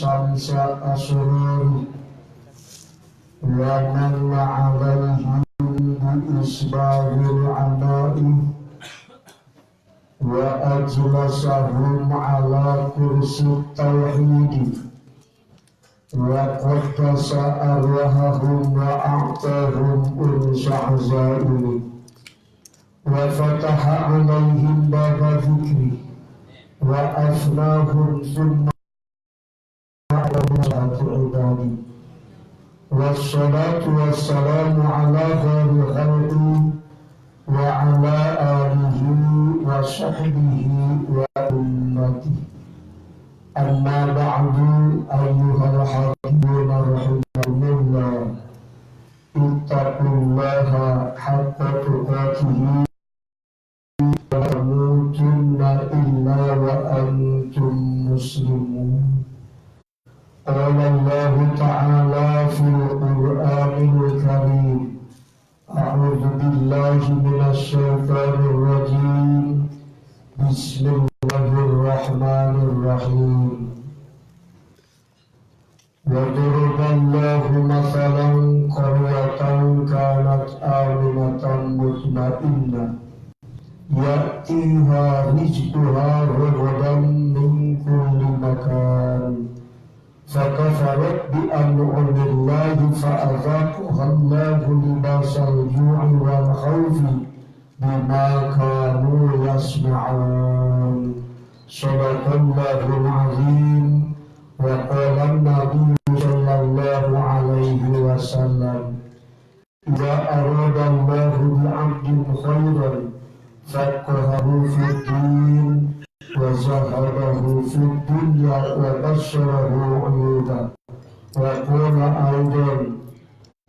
syamsa asrar wa man 'alaihim bi isbahil 'ama'i wa ajlasahum 'ala kursi tauhid wa qaddasa arwahahum wa a'tahum unsa azaimi wa fataha 'alaihim baba dzikri wa afnahum thumma ibadi. Wassalatu wassalamu ala khairi khalqi wa ala alihi wa sahbihi wa ummati. Amma ba'du, ayyuhal hadirun rahimakumullah. Ittaqullaha haqqa tuqatih wa la tamutunna illa wa antum muslimun. Qala Allah ta'ala fil Qur'anil Karim, a'udzu billahi minasy syaithanir rajim. Bismillahirrahmanirrahim. Wa daraballahu mathalan qaryatan kanat aminatan mutmainnah ya'tiha rizquha ragadan min kulli makan fakafarat bi an'amillahi fa'adhaqaha Allahu libasal ju'i wal khawfi bima kanu yasna'un. Shadaqallahul azim. Wa qala an-nabiy sallallahu alaihi wasallam, idza arada Allahu bi 'abdin khairan faqqahahu fid din wa zahadahu fid dunya wa basyarahu 'uyuba. Wa qala aidan,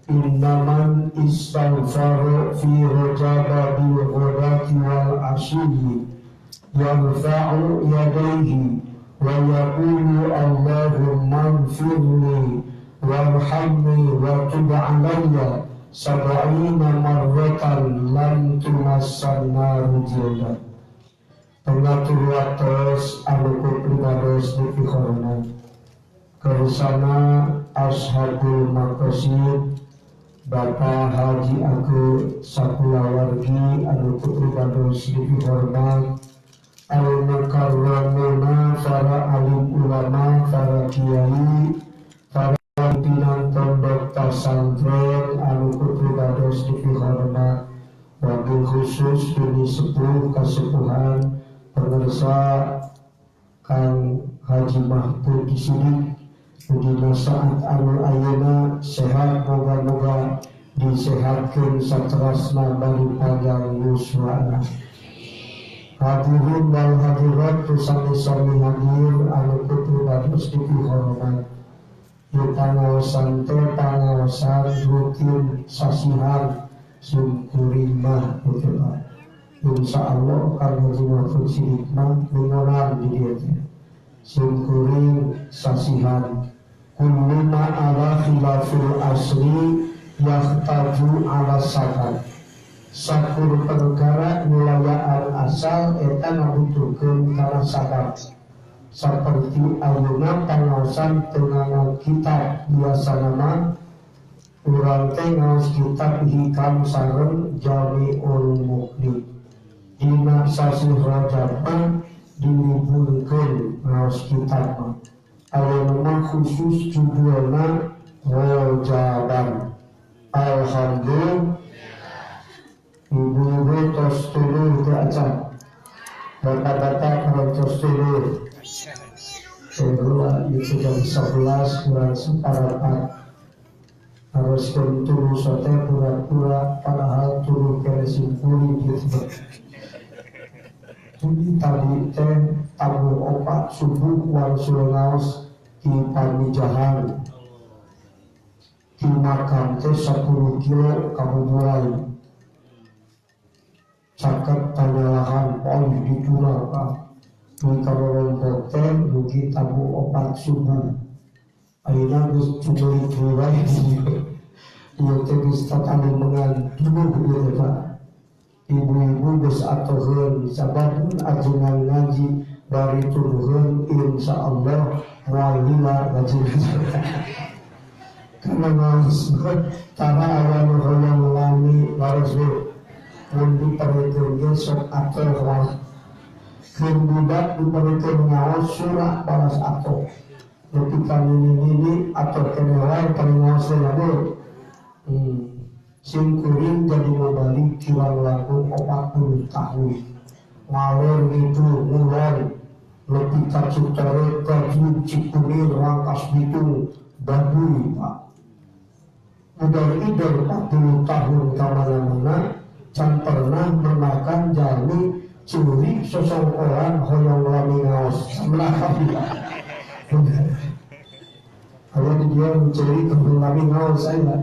inna man istaghfara fi rajaba bil ghadati wal 'ashyi yarfa'u yadayhi wa yaqulu Allahumma ighfirli warhamni wa tub 'alayya sab'ina marratan lam tumassan naru jilda. Pengatur waktos anu pribados dipihormat kersana ashabul maqasid Bapak Haji Ake sakulawargi anu pribados dipihormat al mukarramuna para alim ulama, para kiai, para pimpinan pondok pesantren anu pribados dipihormat, wabil khusus bini sepuh kasepuhan pemirsa Kang Haji Mahfud Sidik dina saat anu ayeuna sehat, moga-moga disehatkeun saterasna bari panjang yuswana. Hadirin wal hadirat sami-sami hadir anu pribados dipihormat. Ieu pangaosan teh pangaosan rutin sasihan simkuring mah kitu Pak. Insya Allah Kang Haji Mahfud Sidik mah mingonan di dieu teh. Simkuring sasihan kullu ma ala khilafil asli yahtaju ala sabab. Sakur perkara wilayaan asal eta ngabutuhkeun kana sabab. Saperti ayeuna pangaosan teu nganggo kitab biasana mah urang teh ngaos kitab Hikam sareng Jami'ul Mughni. Dina sasih Rajab mah diliburkeun ngaos kitab mah. Ayeuna mah khusus judulna Rajaban. Alhamdulillah. Ibu-ibu tos tuluh teu acan, bapak-bapak kalau tos tuluh kedua itu jam 11 kurang seperempat harus tuluh sote pura-pura padahal tuluh kene simpuri gitu. Jadi tadi teh tabuh opat subuh wangsul ngaos di Pamijahan di makam teh 10 kilo kabubuai caket tanyalahan polih di curang pak di karompok teh dugi tabuh opat subuh ayeuna geus cumelit wae ieu teh geus tatalimengan dulu ieu teh Pak. Ibu-ibu geus atoheun sababun ajengan ngaji Bari tuduheun insya Allah moal lila ngaji. Karena ngaos tara aya nu hoyong lami laras we. Mun diparikeun ge sok atoh wae. Keur budak diparikeun ngaos surah balas atoh. Nepi ka nini-nini atau keneh wae paling ngaos teh nya Sim kuring jadi mubalik kirang langkung 40 tahun. Ngaler gitu ngulon nepi ka Citare ka Cikunir Rangkas Bitung Baduy Pak. Udar-idar 40 tahun kamana-mana can pernah memakan jalmi curi sosongkolan hoyong lami ngaos melaka. Kalau dia mencuri hoyong lami ngaos saya.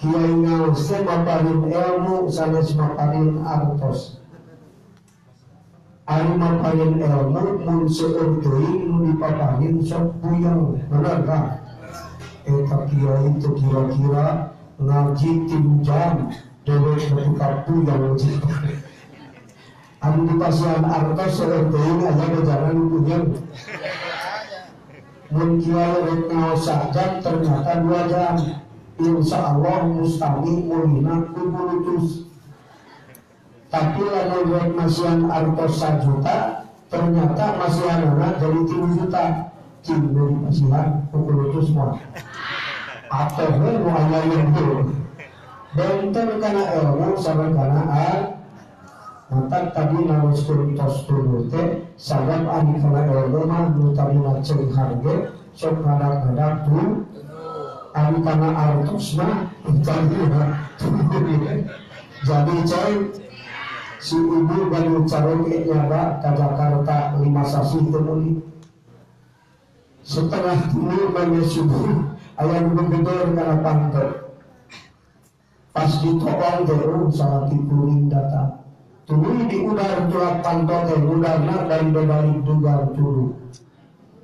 Kiai ngaos teh maparin ilmu sanes maparin artos. Ari maparin ilmu mun seueur teuing nu dipaparin sok puyeng, bener kan? Eta kiai teu kira-kira ngaji 3 jam dewek nepi ka puyeng. Anu dipasihan artos seueur teuing aya bejana nu puyeng. Mun kiai rek ngaos sajam ternyata 2 jam. Insya Allah mustami mulina kubulutus. Tapi lamun rek masihan artos 1 juta ternyata masihanana jadi 3 juta. Cing nu dipasihan kubulutus mah. Atau we nu aya lembur. Benten kana ilmu sareng kana matak tadi naroskeun tos tuluy teh sabab ari kana ilmu mah nu tadina ceunghar ge sok ngadak-ngadak tuh. Ari kana artos mah tadina jadi cai si ibu gaduh caroge nyaba ka Jakarta 5 sasih teu meuli. Setengah tilu mane subuh aya nu gedor kana panto. Pas ditoong teh salaki kuring datang. Tuluy diudar tulak panto teh udarna dari bebalik dugar tulu.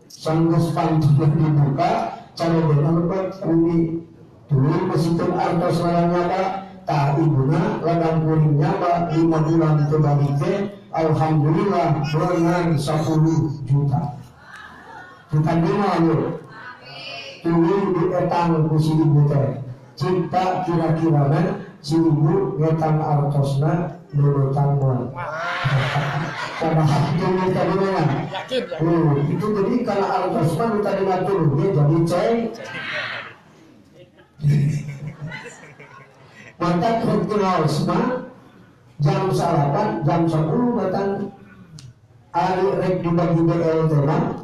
Sanggeus pantona dibuka carogena lebat bumi. Tuluy masikeun artos ladang nyaba tah ibuna ladang kuring nyaba 5 bulan teu balik teh alhamdulillah beunang 10 juta. Juta lima lu. Tuluy dietang ku si ibu teh. Cinta kira-kirana si ibu ngetang artosna nurutan moal. Karena tuluy tadi mana? Itu jadi karena artos mah nu tadi tuluy ge jadi ceng. Maka ngaos mah jam salapan, jam 10 datang ari rek dibagi BLT mah.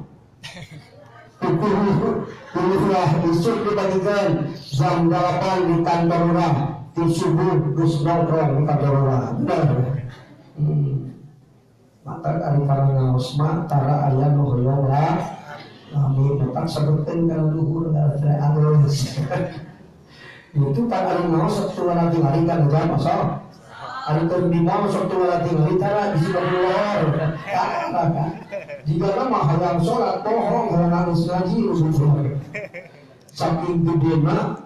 Pukul lah isuk dibagikan jam 8 di kantor urang, di subuh geus nongkrong di kantor urang. Bener. Maka ari kana ngaos mah tara aya nu hoyong lah. Lami matak sebutkeun kana luhur kana alus. Itu kan ari ngaos sok tuh tingali kan jam asal. Ari keur di mall sok tuh tingali tara bisi keluar. Tara kan. Jika mah hayang sholat bohong hayang nangis ngaji saking gedena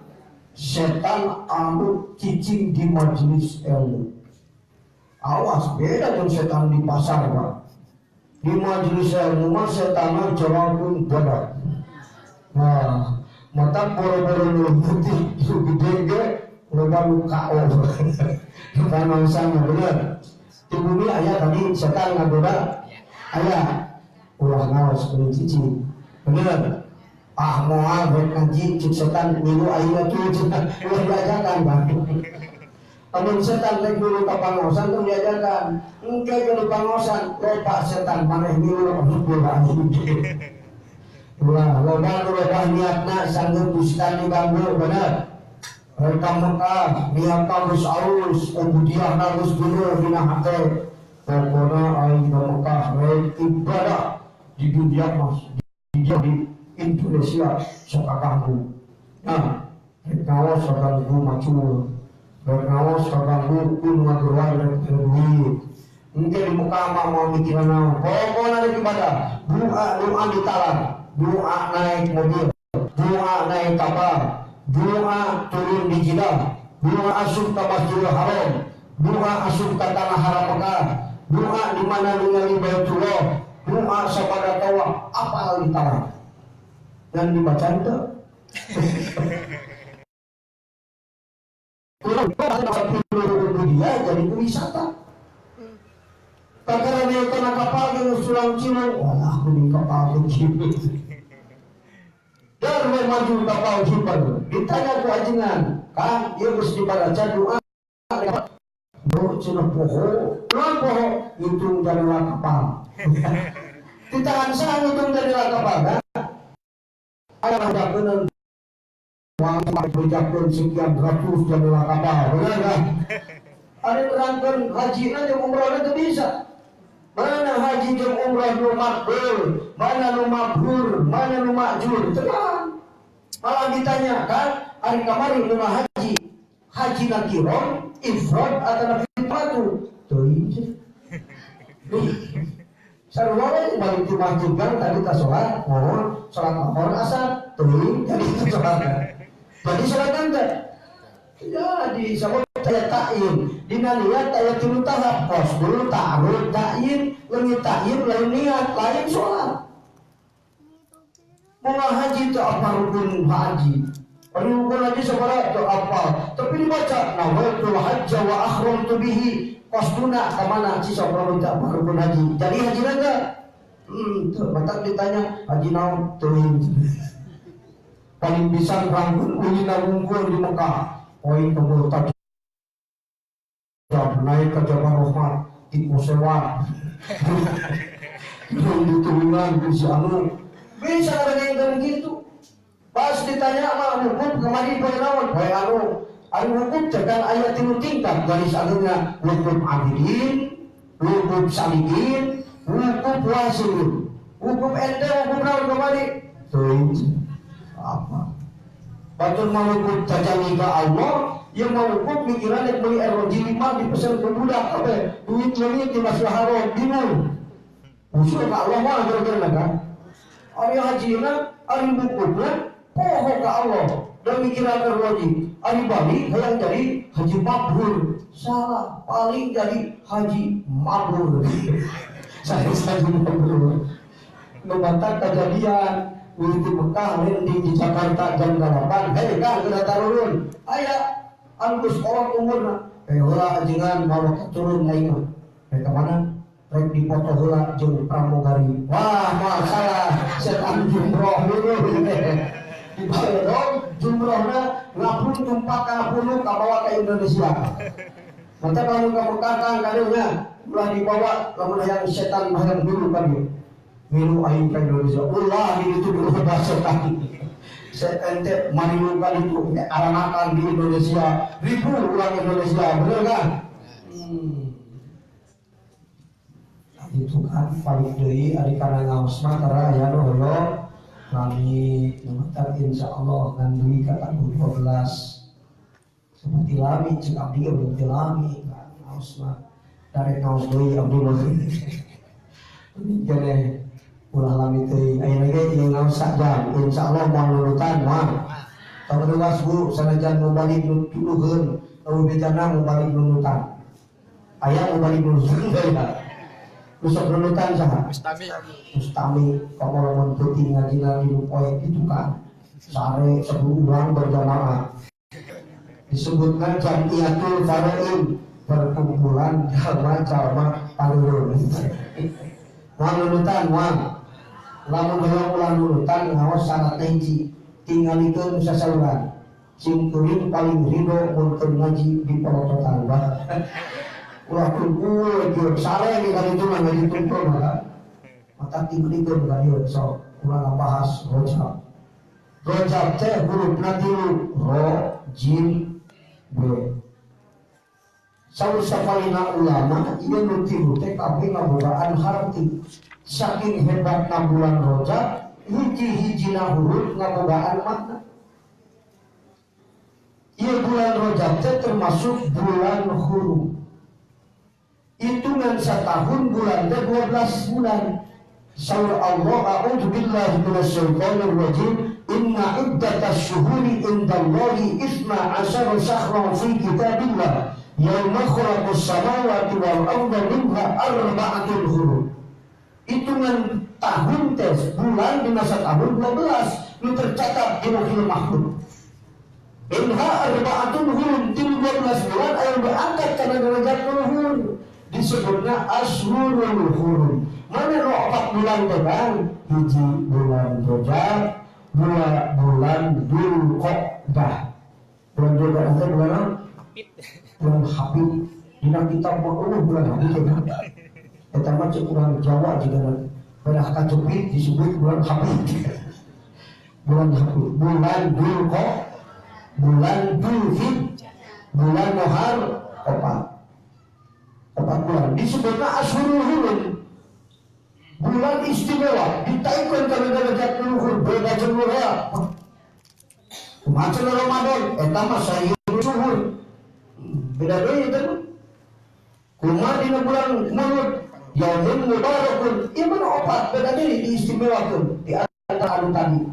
setan anu cicing di majelis ilmu. Awas beda jeung setan di pasar Pak. Di majelis ilmu mah setan mah jawabun badak. Nah, mata boro-boro nu putih nu gede ge loba nu KO. Bukan sama bener. Di bumi aya tadi setan ngagoda aya ulah ngaos kuning cicing bener. Ah moal rek ngaji cik setan milu ayeuna tuh ulah diajakan Bang. Amun setan rek milu ka pangaosan tong diajakan. Engke ke pangaosan loba setan maneh milu ulah ulah loba nu loba niatna sanggeut bustan diganggu bener. Rek ka Mekah niatna geus alus ubudiahna geus bener dina hate. Pokona aing ka Mekah rek ibadah di dunia mas, di Indonesia sok kaganggu. Nah, rek ngaos kaganggu macul, rek ngaos kaganggu ku nu ngageroan rek duit. Engke di Mekah mah mau mikiran naon? Pokona rek ibadah, doa doa ditalar, doa naik mobil, doa naik kapal, doa turun di Jeddah, doa asup ka Masjidil Haram, doa asup ka tanah haram Mekah, doa di mana ningali Baitullah, Doa sabada tawaf apal ditalan. Ngan dibaca teu. Dia jadi wisata. Kakara naik kana kapal jeung sulang cilung, walah kuning kapal kieu. Dar we maju kapal hiper. Ditanya ku ajengan, Kang, ieu geus dibaca doa. Nu cenah poho, naon poho ngitung jadula kapal. Ditahan saha ngitung jadula kapal kan? Aya ngajakeun uang bejakeun sekian ratus jadula kapal, benar kan? Ada nerangkeun hajina jeung umrohna teu bisa. Mana haji jeung umroh nu makbul, mana nu mabrur, mana nu makjur, tenang. Malah ditanya kan, hari kamari nu haji, haji na kiron, ifrad atau na fitratu. Teuing. Sarua we balik ti masjid kan tadi ka salat, mohon salat mahor asar, teuing jadi salat. Jadi salat kan teh. Jadi sabab aya ta'yin, dina niat aya tilu tahap, qasdul, ta'arud, ta'yin, leungit ta'yin lain niat, lain salat. Moal haji teu apa rukun haji. Ari rukun haji sabaraha teu apa, tapi dibaca nawaitul hajja wa ahramtu bihi, qasduna ka mana si sok lamun teu apa rukun haji. Jadi haji teh teu batak ditanya haji naon teuing. Paling bisa rangkun ulina wungkul di Mekah. Poin tombol tadi naik ke Jabal Rahmat di Musewar belum diturunan bisa anu bisa ada yang gitu. Pas ditanya mah hukum kemari poin naon poin anu anu hukum tekan ayat tilu tingkat garis anunya hukum abidin, hukum salikin, hukum wasilin, hukum ente hukum naon kemari teuing apa. Batur mau hukum tajalli ka Allah, yang mau hukum mikiran yang beli ROG 5 dipesan ke budak kabeh, duit leungit di Masjidil Haram bingung. Usul ka Allah mah kira-kira kan. Ari hajina, ari hukumna poho ka Allah dan mikiran ROG. Ari balik hayang jadi haji mabrur. Salah, paling jadi haji mabrur. Saya haji mabrur. Nu batak kejadian di Mekah, landing di Jakarta jam 8, hei kang kena turun, aya angkus orang umurna, hei heula ajengan mawa turun aing mah, rek ka mana? Rek dipoto heula jeung pramugari. Wah, masalah setan jumroh dulu. Dibawa jumrohna ngapun tumpak kana puluh kabawa ka Indonesia. Mata lamun ka Mekah kang kadeuna ulah dibawa lamun hayang setan hayang dulu ka dieu. Milu aing ka Indonesia. Ulah di itu dulu bahasa tadi. Ente marilukan itu aranakan di Indonesia, ribu orang Indonesia, bener kan? Itu kan paling deui ari kana ngaos mah tara aya nu hoyong lami numatak insyaallah ngan dugi ka tanggal 12. Seperti lami cek abdi ge berarti lami ngaos mah. Darek ngaos deui abdi mah. Demikian ulah lami teuing ayeuna ge ieu ngaos sajam insyaallah moal nurutan moal. Tong reuas Bu sanajan nu balik nu tuduheun eueuh bejana nu balik nurutan. Aya nu balik nurutan teh ya. Nu sok nurutan saha? Mustami. Mustami komo lamun peuting ngajina di nu poe kitu kan. Sare 10 urang berjamaah. Disebutkan jamiatul farain, perkumpulan jalma-jalma paluhur. Moal nurutan moal. Lamun hoyong ulah nurutan ngaos syaratna hiji, tingalikeun sasauran. Sing kuring paling ridho mun keur ngaji di polototan bah. Ulah kumpul kieu sare ge ka ditu mah ngaji tungkul mah. Mata tingalikeun ka dieu sok urang ngabahas rojab. Rojab teh hurufna tilu, ro, jim, b. Saur safalina ulama ieu nu tilu teh kabeh ngabogaan harti. Saking hebatna bulan Rajab, hiji-hijina huruf ngabogaan makna. Ieu bulan Rajab teh termasuk bulan hurum. Hitungan setahun bulan teh 12 bulan. Saur Allah, a'udzubillahi minasyaitonir rajim, inna iddatasy syuhuri indallahi itsna asyara syahran fi kitabillah yauma khalaqas samawati wal arda minha arba'atun hurum. Hitungan tahun tes bulan di masa tahun 12 nu tercatat di Lauhil Mahfuz. Minha arba'atun hurum, tilu 12 bulan aya diangkat karena derajat luhur disebutnya asyhurul hurum. Mana nu 4 bulan teh Bang? Hiji bulan Rajab, dua bulan Dzulqa'dah. Bulan Dzulqa'dah teh bulan apa? Bulan Habib. Dina kitab mah eueuh bulan Habib teh. Eta mah cek urang Jawa jiga pada kajepit disebut bulan Habib. Bulan Habib, bulan Dzulqa'dah, bulan Dzulhijjah, bulan Muharram, 4 bulan disebutnya asyhurul hurum. Bulan istimewa ditaikkan karena derajat luhur beda jeung nu rea. Kumaha Ramadan eta mah sayyidul zuhur. Beda deui eta mah. Kumaha dina bulan Maulud yaumun mubarakun, ieu mah opat beda deui diistimewakeun di antara anu tadi.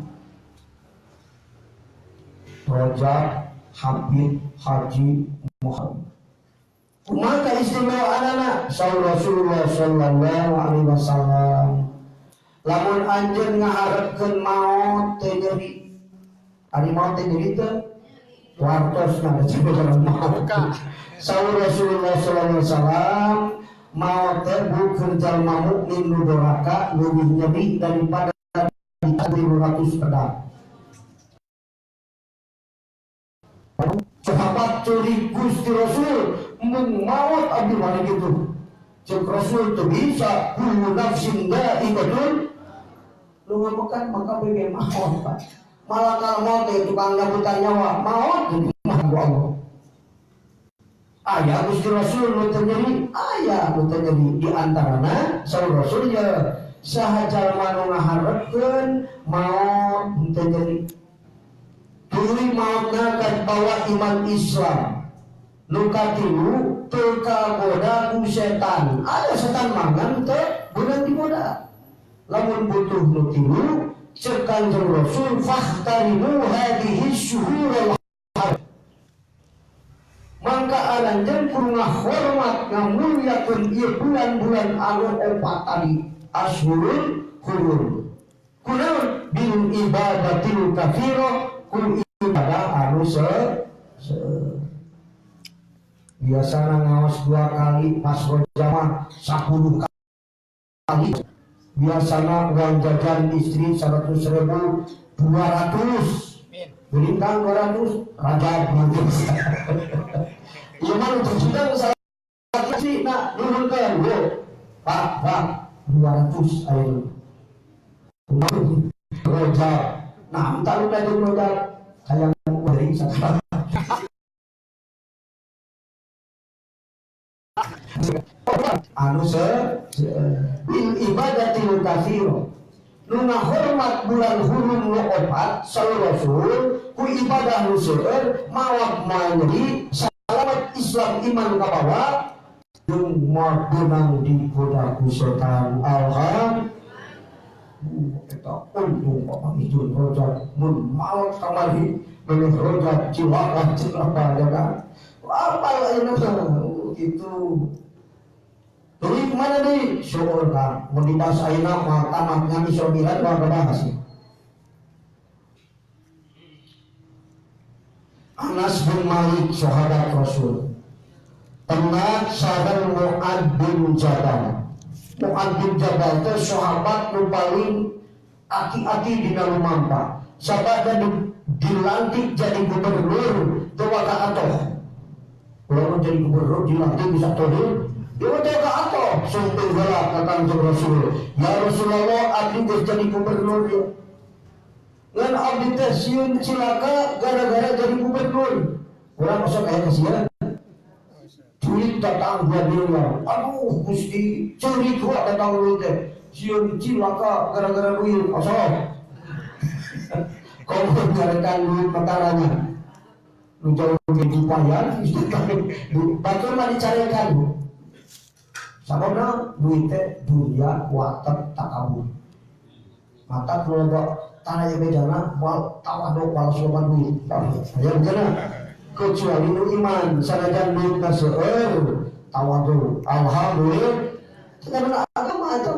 Rajab, Habib, Haji, Muharram. Kumaha kaistimewaanana? Saur Rasulullah sallallahu alaihi wasallam. Lamun anjeun ngaharepkeun maot teh nyeri. Ari maot teh nyeri teh? Wartosna da maot. Saur Rasulullah sallallahu alaihi wasallam, maot teh bukeun jalma mukmin nu doraka leuwih nyeri daripada 300 pedang. Sahabat curi Gusti Rasul mun maut abdi mana gitu. Cek Rasul teu bisa kullu nafsin dha'iqatul lu ngamekan maka bege maut Pak. Malakal maut teh tukang nyabutan nyawa maut jadi mah Allah. Aya Gusti Rasul nu teu nyeri, aya nu teu nyeri di antarana saur Rasul ye saha jalma nu ngaharepkeun maut teu nyeri. Tuluy mautna kan bawa iman Islam. Nu katilu teu kagoda ku setan. Ada setan mangan teu beunang digoda. Lamun butuh nu tilu cek Kanjeng Rasul fahtarimu hadhihi syuhurul haram. Mangka aranjeun kudu ngahormat ngamulyakeun ieu bulan-bulan anu opat tadi asyhurul hurum. Kunaon bil ibadatil katsira ku ibadah anu se biasana ngaos 2 kali pas rojama 10 kali. Biasana uang jajan istri 100.000 200 belintang 200 rajab 200. Ieu mah nu tercidang salah sih nak nuhunkeun we Pak Pak 200 ayeuna rojab. Nah, entar udah jeung rojab hayang deui sakali. Anu se bil ibadatil katsira. Nu ngahormat bulan hurum nu opat saur Rasul ku ibadah nu seueur mawak moal nyeri salamat Islam iman kabawa jeung moal beunang digoda ku setan. Alhamdulillah. Eta untung Bapak Ijun rojak mun maot kamari meneh rojak cilaka cilaka ya kan. Apa ayeuna gitu. Tuluy mana deui? Syukur Kang, mun dibahas ayeuna mah tamat ngami sobiran moal kabahas. Anas bin Malik sahabat Rasul. Pernah sareng Mu'ad bin Jabal. Mu'ad bin Jabal teh sahabat nu paling aki-aki dina lumampa. Sabada dilantik jadi gubernur teu waka atoh. Kalau jadi gubernur dilantik bisa tohir, dia teu waka atoh sumping heula ka Kanjeng Rasul. Ya Rasulullah abdi geus jadi gubernur ya. Ngan abdi teh sieun cilaka gara-gara jadi gubernur. Urang masuk aya kasieun. Duit datang 2 miliar. Aduh Gusti, curi gua datang duit teh. Sieun cilaka gara-gara duit. Asal. Kau nyarekan duit mataranya. Nu jauh di payan, batur mah dicarekan. Sababna duit teh dunia watet takabur. Mata loba tanah yang bejana moal tawaduk walas loba duit. Ya bejana. Kecuali nu iman sanajan duit na seueur tawaduk. Alhamdulillah. Karena agama itu.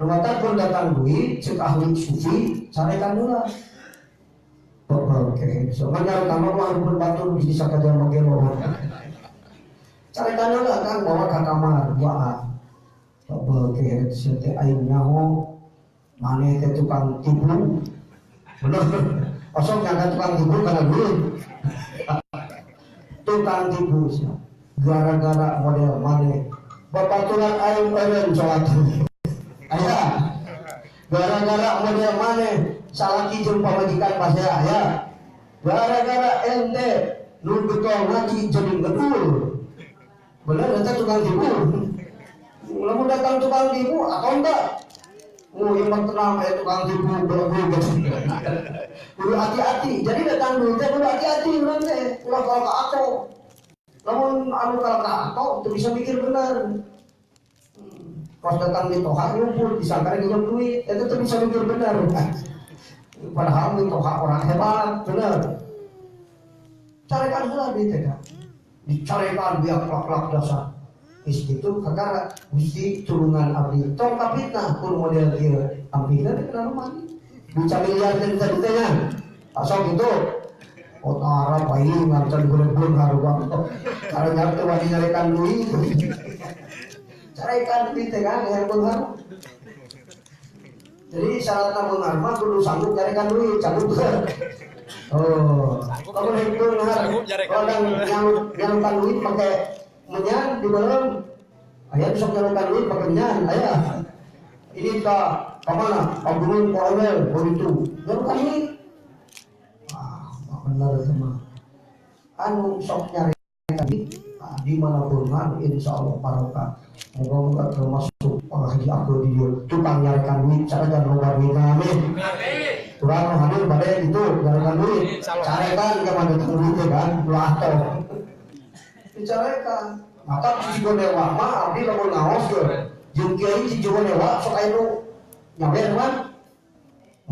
Nu matak pun datang duit cek ahli sufi carekan heula. Oke, so ngan kamu mah pun batur bisa sakajar make loba. Carekan heula Kang bawa ka kamar duaan. Oke, teh aing nyaho maneh teh tukang tipu. Bener. Osok nyangka tukang tipu karena duit. Tukang tipu sia. Gara-gara model maneh babaturan aing eureun salat. Aya. Gara-gara model maneh salaki jeung pamajikan pasea aya. Gara-gara ente nu getol ngaji jadi ngedul. Bener eta tukang tipu. Lamun datang tukang tipu atau enggak? Oh, yang tenang ya tukang tipu bergu. Kudu hati-hati. Jadi datang duit teh kudu hati-hati urang teh. Ulah kalau ka ato. Lamun anu kalau ka ato teu bisa mikir bener. Pas datang di toha ngumpul disangka nginjem duit, eta teu bisa mikir bener. Padahal di toha orang hebat, bener. Carekan heula duit teh. Dicarekan biar plak-plak dasar. Is gitu kakara Gusti turunan abdi tong kapitnah pun model kieu ampihna teh kana rumah bisa miliar teh tadi teh nya asal gitu otara paling ngarcan goreng-goreng haruang karena teh wani nyarekan duit carekan duit teh kan yang beunghar. Jadi syaratna beunghar mah kudu sanggup nyarekan duit, sanggup teu. Oh, lamun rek beunghar kadang nyalukan duit make menyan di dalam ayah bisa menyalukan duit pakai menyan ayah ini ke kemana ke gunung Korowel begitu nyalukan duit ah benar itu mah anu sok nyari tadi di mana pun insya Allah barokah moga-moga termasuk Pak Haji aku di tukang nyarikan duit cara dan loba duit amin. Kurang hadir pada itu nyarikan duit carekan ke mana duit kan ulah atau dicarekan maka Cigonewa mah abdi lamun ngaos ge jeung kiai Cigonewa sok aya nu nyawer mah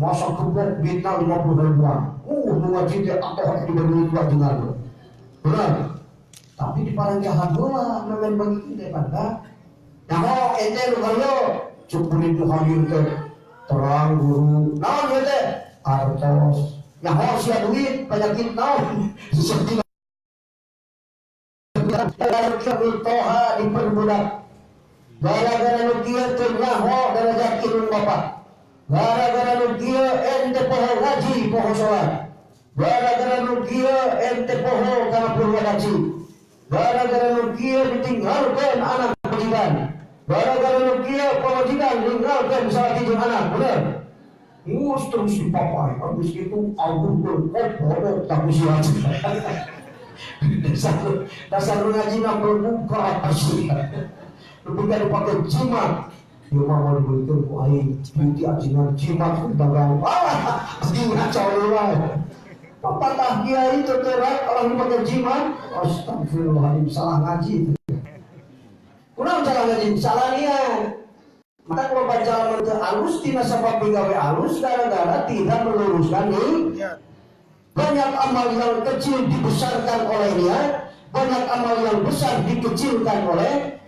masa gebok duitna 50 ribuan nu ngaji teh atoh diberi duit wajengan bener tapi di parangjahan heula memen bagi teh pada nyaho ente nu karyo cuk kulit nu hadir teh terang guru naon ieu teh artos nyaho sia duit penyakit naon seperti Toha diperbudak gara-gara nu kieu teu nyaho darajat ilmu bapak gara-gara nu kieu ente poho ngaji poho salat gara-gara nu kieu ente poho kana purwadaci gara-gara nu kieu ditinggalkeun anak pamajikan gara-gara nu kieu pamajikan ninggalkeun salaki jeung anak bener ngurus terus dipapai habis itu agung bodoh tak usia. Dasar ngaji nak berbuka apa sih? Lebih dari pakai jimat. Dia mau diberikan ku aing, beauty ajinan jimat dagang. Ah, jimat cowok. Pepatah kiai terterak kalau dipakai jimat. Astagfirullahaladzim, salah ngaji. Kurang salah ngaji, salah niat. Maka kalau baca teu alus tina sabab gawe alus gara-gara tidak meluruskan niat. Banyak amal yang kecil dibesarkan oleh niat, banyak amal yang besar dikecilkan oleh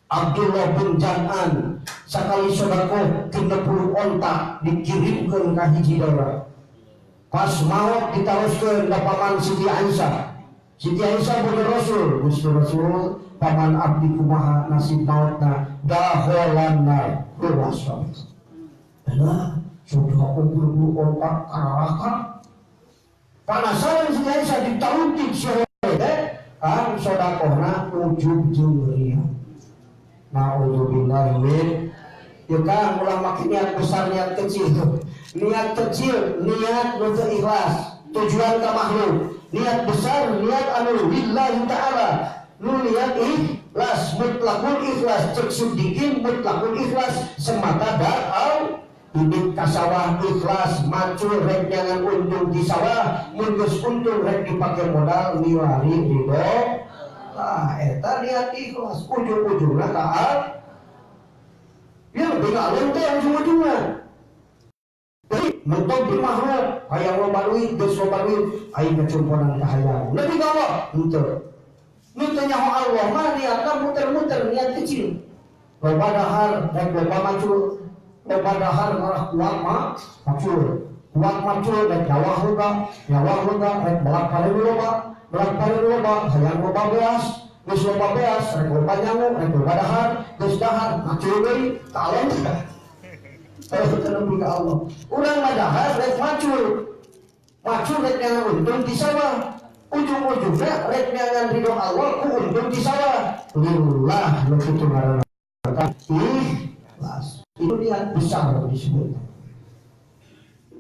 Abdullah bin Jam'an. Sakali sedekah 60 onta dikirimkeun ka hiji daerah. Pas maot ditaroskeun ka paman Siti Aisyah. Siti Aisyah boga Rasul, Gusti Rasul, paman abdi kumaha nasib maotna daholan nar luas. Nah, sudah 60 onta kararakan. Panasaran Siti Aisyah ditarutik sore kan sodakohna ujub jeung riya. Naudzubillah min ya kan ulah make niat besar niat kecil. Niat kecil niat nu teu ikhlas tujuan ka makhluk. Niat besar niat anu lillahi ta'ala. Nu niat ikhlas mutlakul ikhlas cek sudikin mutlakul ikhlas semata da'au bibit kasawah ikhlas macul rek nyangan untung di sawah mun geus untung rek dipake modal milari ridho tah eta niat ikhlas ujung-ujungna taat ya lebih alun teh ujung-ujungna. Jadi mentok di makhluk hayang loba duit geus loba duit aing ngacumponan ka hayang lebih ka Allah henteu nu teu nyaho Allah mah niatna muter-muter niat kecil. Loba dahar rek loba macul. Loba dahar ngarah kuat mah macul. Kuat macul rek nyawah loba, nyawah loba rek belak pare loba, belak pare loba hayang loba beas. Geus loba beas rek loba nyangu, rek loba dahar, geus dahar macul deui ka Allah. Teu ka Allah. Urang mah dahar rek macul. Macul rek nyangan untung di sawah. Ujung-ujungnya rek nyangan ridho Allah ku untung di sawah. Lillah nu kitu ngaranna. Ikhlas. Itu niat besar disebut.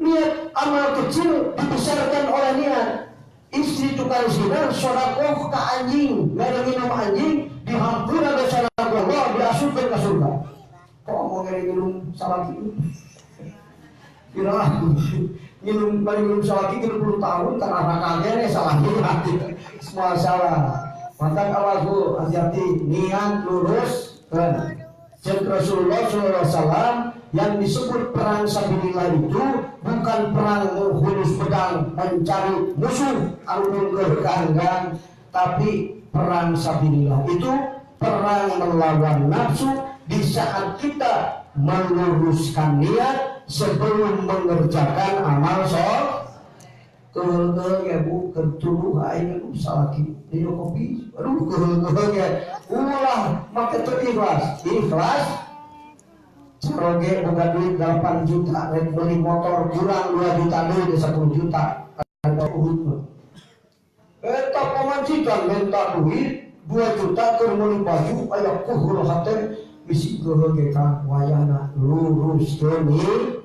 Niat amal kecil dibesarkan oleh niat. Istri tukang zina sodakoh ke anjing, mere minum anjing, dihampura dosa Allah, diasupkan ke surga. Kok mau ngeri minum salaki? Kira minum bari minum salaki 30 tahun karena rakalnya salah niat. Semua salah. Maka awas hati-hati, niat lurus kan. Cek Rasulullah SAW yang disebut perang sabilillah itu bukan perang menghunus pedang mencari musuh anu kan, tapi perang sabilillah itu perang melawan nafsu di saat kita meluruskan niat sebelum mengerjakan amal soleh. Keheul-keheul ya bu, ketuduh aing aduh salaki minum kopi, aduh keheul-keheul ya. Ulah make teu ikhlas. Ikhlas caroge boga duit 8 juta rek beli motor kurang 2 juta deui 10 juta ada Uhud mah. Eta pamajikan minta duit 2 juta keur meuli baju aya kuhul hate bisi keheul ge ka wayahna luruskeun niat.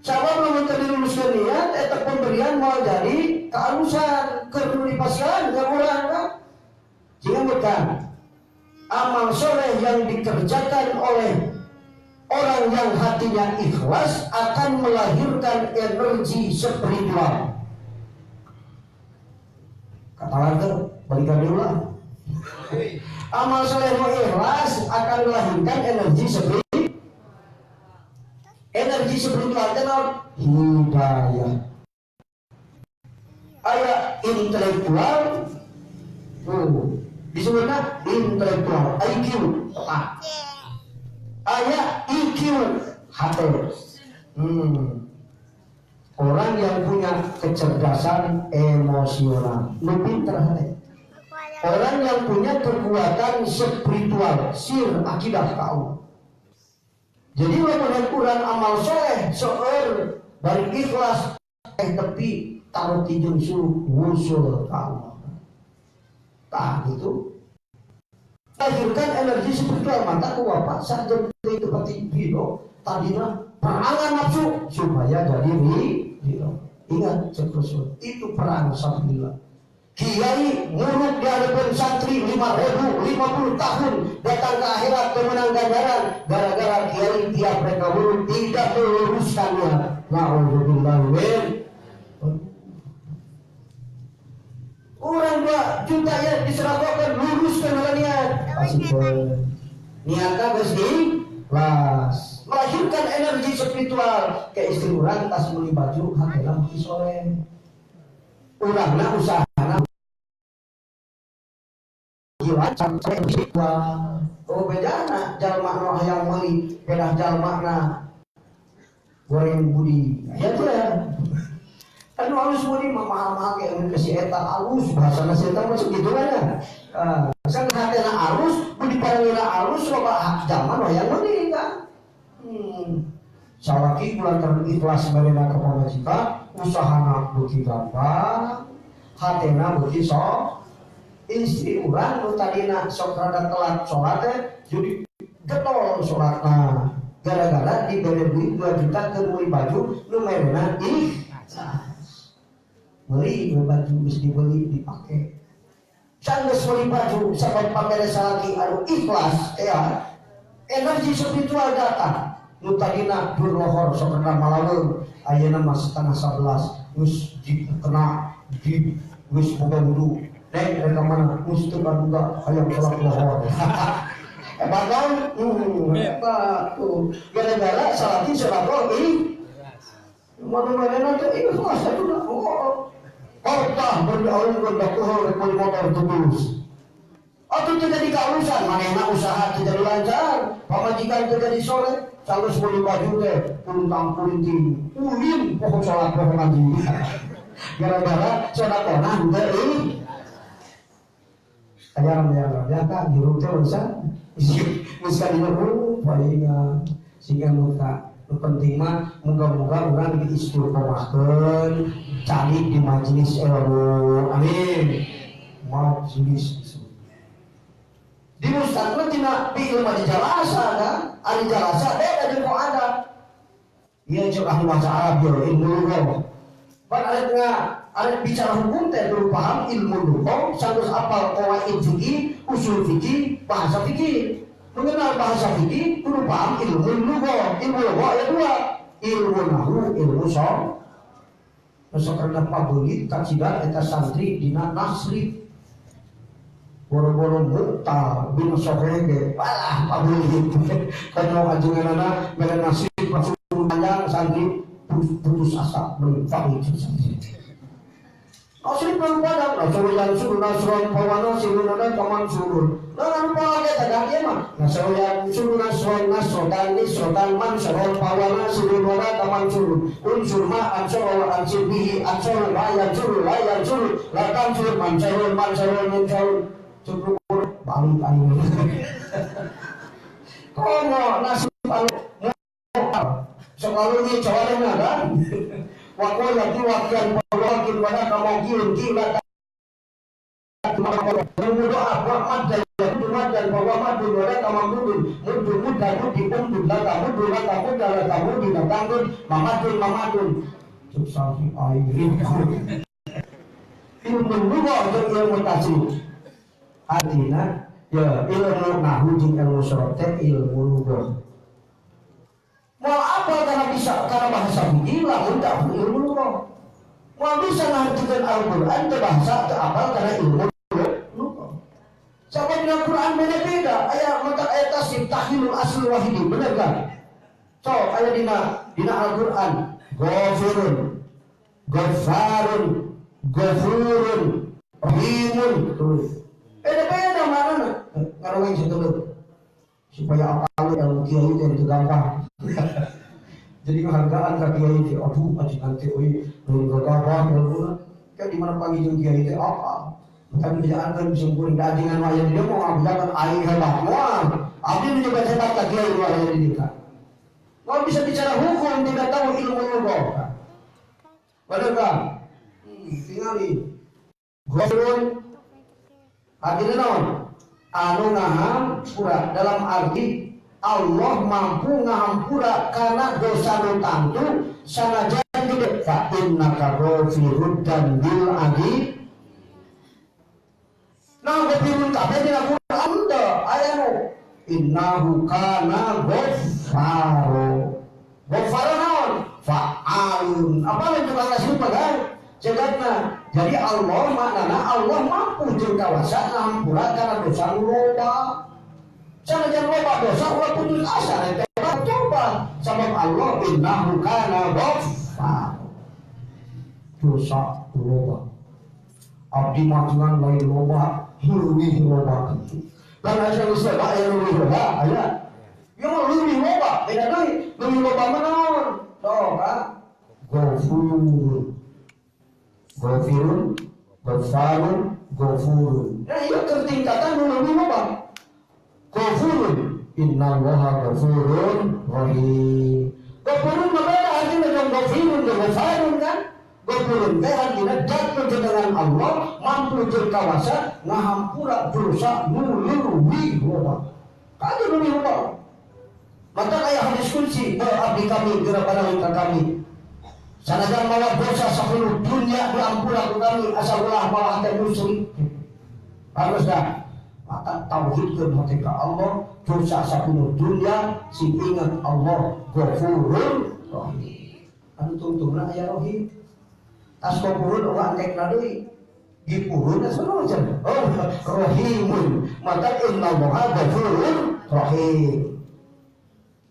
Sabab lamun teu diluruskeun niat eta pemberian moal jadi kealusan keur nu dipasihan ka urang kan. Jika amal soleh yang dikerjakan oleh orang yang hatinya ikhlas akan melahirkan energi spiritual. Kata lagi, balikan dulu lah. Amal soleh ikhlas akan melahirkan energi spiritual. Energi spiritual itu hidayah. Ayat intelektual, disebutnya intelektual, IQ, otak. Ayat IQ, hati. Orang yang punya kecerdasan emosional, lebih terhadap. Orang yang punya kekuatan spiritual, sir akidah kau. Jadi lamun kurang amal soleh, seueur bari ikhlas, tepi taruh tijung suluk wusul ka Allah. Tah gitu. Lahirkan energi spiritual mata ku bapak saja itu pati ridho tadina perangan nafsu supaya jadi ridho. Ingat cek Rasul, itu perang sabilillah. Kiai nguruk di hadapan santri 5.050 tahun datang ke akhirat pemenang ganjaran gara-gara kiai tiap mereka urut tidak meluruskannya. Na'udzubillah min. Orang 2 juta ya diserahkan luruskan niat. Niatnya geus ikhlas. Melahirkan energi spiritual ke istri urang tas meuli baju hatena beuki soleh. Urangna usahana oh bedana jalma nu hayang meuli pedah jalma na goreng budi ya tuh ya anu halus budi mah mahal-mahal kayak mun ke si eta halus bahasana si eta mah sakitu kan ya sang hatena halus budi parangira halus loba jalma nu hayang meuli kan salaki kulantaran ikhlas barena ka pamajikan usahana beuki gampang hatena beuki sok. Istri urang nu tadina sok rada telat sholat teh jadi getol sholatna gara-gara dibere duit 2 juta keur meuli baju nu merena ikhlas. Meuli baju geus dibeli dipake. Can geus meuli baju sampai pamere salaki anu ikhlas ya. Energi spiritual datang. Nu tadina dur lohor sok kena malaweung ayeuna mah 10:30 geus kena di geus boga wudu. Neng rek mana geus teu kaduga hayang salat lohor. Hebat kan? Hebat tuh. Gara-gara salaki sedekah ih. Mana-mana teh ikhlas atuh. Oh. Kortah berdaun berdakuh rek meuli motor tebus. Atau terjadi kaurusan, manehna usaha terjadi lancar, pamajikan terjadi soleh, sanggeus meuli baju teh puntang pulinting, ulin poho salat poho ngaji. Gara-gara sedekahna henteu euy. Ajaran ya kan hirup teh urusan geus ka dieu palingan sehingga muka nu penting mah muga-muga urang diistiqomahkeun calik di majelis ilmu. Amin. Majelis di mustaqbil tina fi'il madi jalasa kan ari jalasa beda jeung ada ieu cek ahli bahasa Arab ieu ilmu lughah pan arek arek bicara hukum teh kudu paham ilmu lughah sanggeus apal qawaid fikih usul fikih bahasa fikih mengenal bahasa fikih kudu paham ilmu lughah. Ilmu lughah aya dua, ilmu nahwu ilmu sharf. Sok rendah pabeungit kacidan eta santri dina nasri boro-boro muktal bin sohege walah pabeungit komo ajenganana mere nasib langsung panjang santri putus asa meuli santri. Nasib padang nasrul yansur nasron pawana sirunana kaman surun. Nah rupa ge teh ieu mah nasrul yansur nasron nasrotan nisrotan mansoron pawana sirunana kaman surun. Unsur ma ansor wa ansir bihi ansor la yansur la yansur la tansur mansorun mansorun mansorun. Cukup balik aing. Komo nasib anu selalu ge cawarena kan. Wakil lagi wakil wakil wana kamogiun kila doa dan dan bahwa madun wana kamamudun mudun muda mudi umdun laka mudun laka muda laka mudi latangdun mamadun mamadun cuk santri aing ilmu lughah jeung ilmu tasrif artina ya ilmu nahwu jeung ilmu sharaf teh ilmu lughah. Mau apa karena bisa karena bahasa fikih lamun tak ilmu lughah. Mau bisa ngartikeun Al-Qur'an teu bahasa teu apal karena ilmu lughah. Sabab dina Qur'an beda-beda aya mata ayat tasrif tahilul asl wahidi bener kan? So aya dina Al-Qur'an ghafirun ghafarun ghafurun rahimun terus. Beda-beda maknana. Ngaroweng sateuleut. Supaya apal ilmu kiai teh itu gampang. Jadi penghargaan ka kiai teh aduh ajengan teh euy lain gagabah ilmuna. Kan di mana panggih jeung kiai teh apa? Tapi bejaankeun bisa kuring da ajengan mah aya di dieu moal bejakeun aing hebat moal. Abdi nu nyebat hebat ka kiai nu aya di dieu. Moal bisa bicara hukum tidak tahu ilmu lughah. Bener kan? Tingali. Ghafurun artinya naon? Anu ngahampura dalam arti Allah mampu ngahampura karena dosa nu tangtu sanajan gede fa innaka ghafirud dzambil adi. Nah ghafirun kabeh dina Quran teh aya nu innahu kana ghaffaro. Ghaffaro naon? Fa'alun. Apa lain tukang nasib kan? Cegatna. Jadi Allah maknana Allah mampu jeung kawasa ngahampura karena dosa nu loba. Sanajan loba dosa ulah putus asa rek coba sabab Allah innahu kana ghaffar. Dosa loba. Abdi mah jangan lain loba, leuwih loba. Lan aya geus loba aya leuwih loba aya. Ieu mah leuwih loba beda deui, leuwih loba mah naon? Sok ka ghafur. Ghafirun, ghafarun, ghafurun. Nah, ieu tingkatan nu leuwih loba. Ghafurun, innallaha ghafurun rahim. Ghafurun mah beda artinya jeung ghafirun jeung ghafarun kan? Ghafurun teh artinya dat dengan Allah mampu jeung kawasa ngahampura dosa nu leuwih loba. Kade leuwih loba. Maka aya hadis kunci, abdi kami geura barang ka kami. Sanajan mawa dosa seluruh dunia diampura ku kami asal ulah mawa hate musyrik. Harus dah. Maka tauhidkeun hate ka Allah, dosa seluruh dunia sing ingat Allah Ghafurur Rahim. Anu tungtungna aya rohim. Tas ghafurun ulah angkekna deui. Gipurun asa cenah. Oh, rahimun. Maka innallaha Ghafurur Rahim.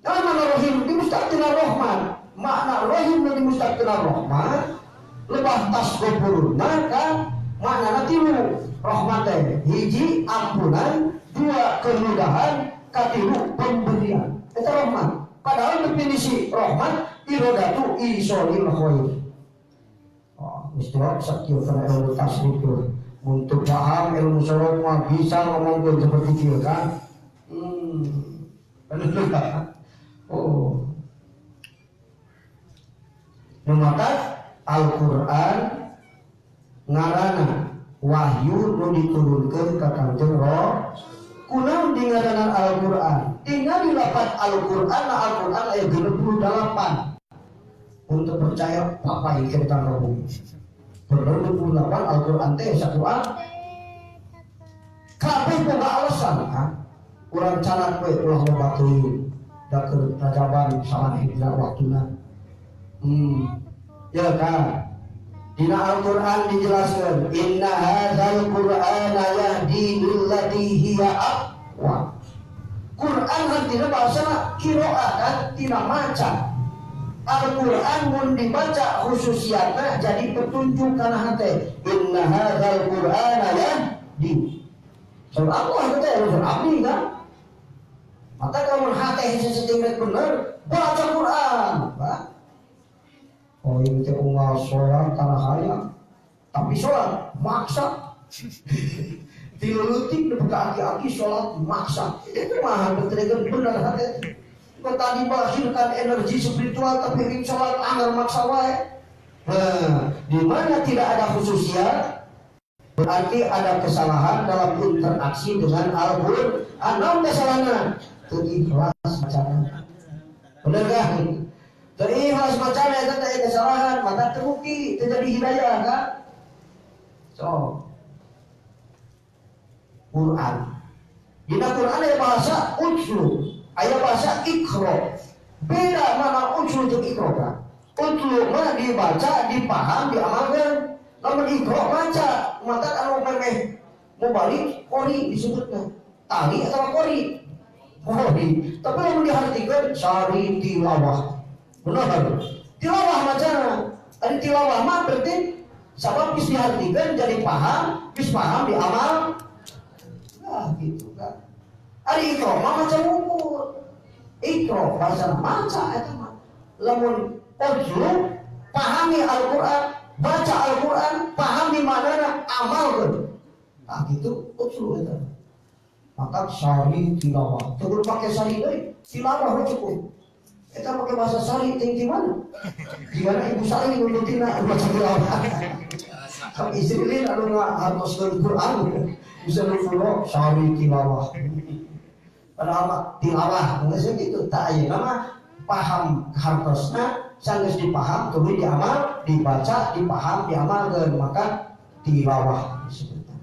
Nah, mana rahim di mustaqil rahman. Makna rahim di mustaqil rahman lebah tas ghafurun maka Maknana tilu rahmat teh hiji ampunan, dua kemudahan, katilu pemberian. Eta rahmat. Padahal definisi rahmat irodatu isolil khair. Oh, istilah sakieu kana ilmu tasrif tuh. Untuk paham ilmu sorof mah bisa ngomongkeun seperti kieu kan. Oh. Maka Al-Qur'an ngarana wahyu nu diturunkeun ka Kangjeng Rasul. Kunaon dingaranan Al-Qur'an? Tinggal dilapat Al-Qur'an, Al-Qur'an aya 68. Untuk percaya apa yang kita ngomong. Bener 28 Al-Qur'an teh sakuan. Kabeh boga alasan kan. Urang canak we ulah loba teuing. Da keur rajaban sawaneh dina waktuna. Ya kan. Dina Al-Qur'an dijelaskan, inna hadzal Qur'ana yahdi lillati hiya aqwa. Qur'an artinya bahasa qiraah kan tina maca. Al-Qur'an mun dibaca khususiatna jadi petunjuk kana hate. Inna hadzal Qur'ana yahdi. Surah Allah teh surah abdi kan. Maka kalau hate sesetingkat bener baca Qur'an, Pak. Oh ini teh unggal sholat tanah hayang, tapi sholat maksa. Tilulutik nepi ka aki-aki sholat maksa. Itu mah bener bener hati. Kok tadi melahirkan energi spiritual tapi ingin sholat anggar maksa wae. Nah, di mana tidak ada khususnya berarti ada kesalahan dalam interaksi dengan Al-Qur'an. Anu kesalahanna teu ikhlas macana. Bener kan? Terikhlas macana eta teh kesalahan, maka terbukti terjadi hidayah kan? So, Quran. Dina Quran aya bahasa utslu, aya bahasa iqra. Beda mana utslu jeung iqra kan? Utslu mah dibaca, dipaham, diamalkan. Lamun iqra maca, maka anu memeh mau balik qori disebutna. Tali atau qori? Qori. Tapi lamun dihartikeun sari tilawah. Benar. Tilawah macana. Tadi tilawah mah berarti sabab geus dihartikeun jadi paham, geus paham diamal. Nah, gitu kan. Ari iqra mah maca ukur. Iqra bahasa maca eta mah. Lamun utslu pahami Al-Qur'an, baca Al-Qur'an, pahami maknana, amalkeun. Nah, gitu utslu eta. Maka sari tilawah. Teu kudu pake sari deui, tilawah we cukup. Kita pakai bahasa sari ting di mana? Gimana ibu sari nurutina baca tilawah. Kan istri lain anu ngahartoskeun Quran bisa nufulo sari tilawah. Padahal mah tilawah geus gitu tah ayeuna mah paham hartosna sanggeus dipaham tuluy diamal, dibaca, dipaham, diamalkeun maka tilawah disebutna.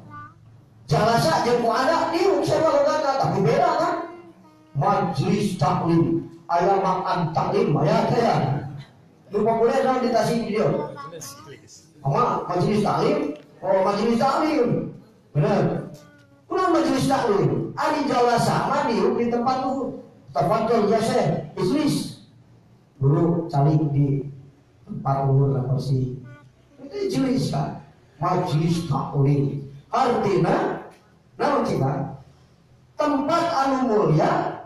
Jalasa jeung ku ada diuk sarua logatna tapi beda kan? Majelis taklim ayam makan taklim aya teh ya. Nu populer naon di Tasik dieu? Ama majelis taklim, oh majelis taklim. Bener. Kunaon majelis taklim? Ari jalasa mah diuk di tempat luhur. Tafadhol ya Syekh, ijlis. Dulu calik di tempat luhur lah kursi. Itu ijlis kan. Majelis taklim. Artinya naon cina? Tempat anu mulia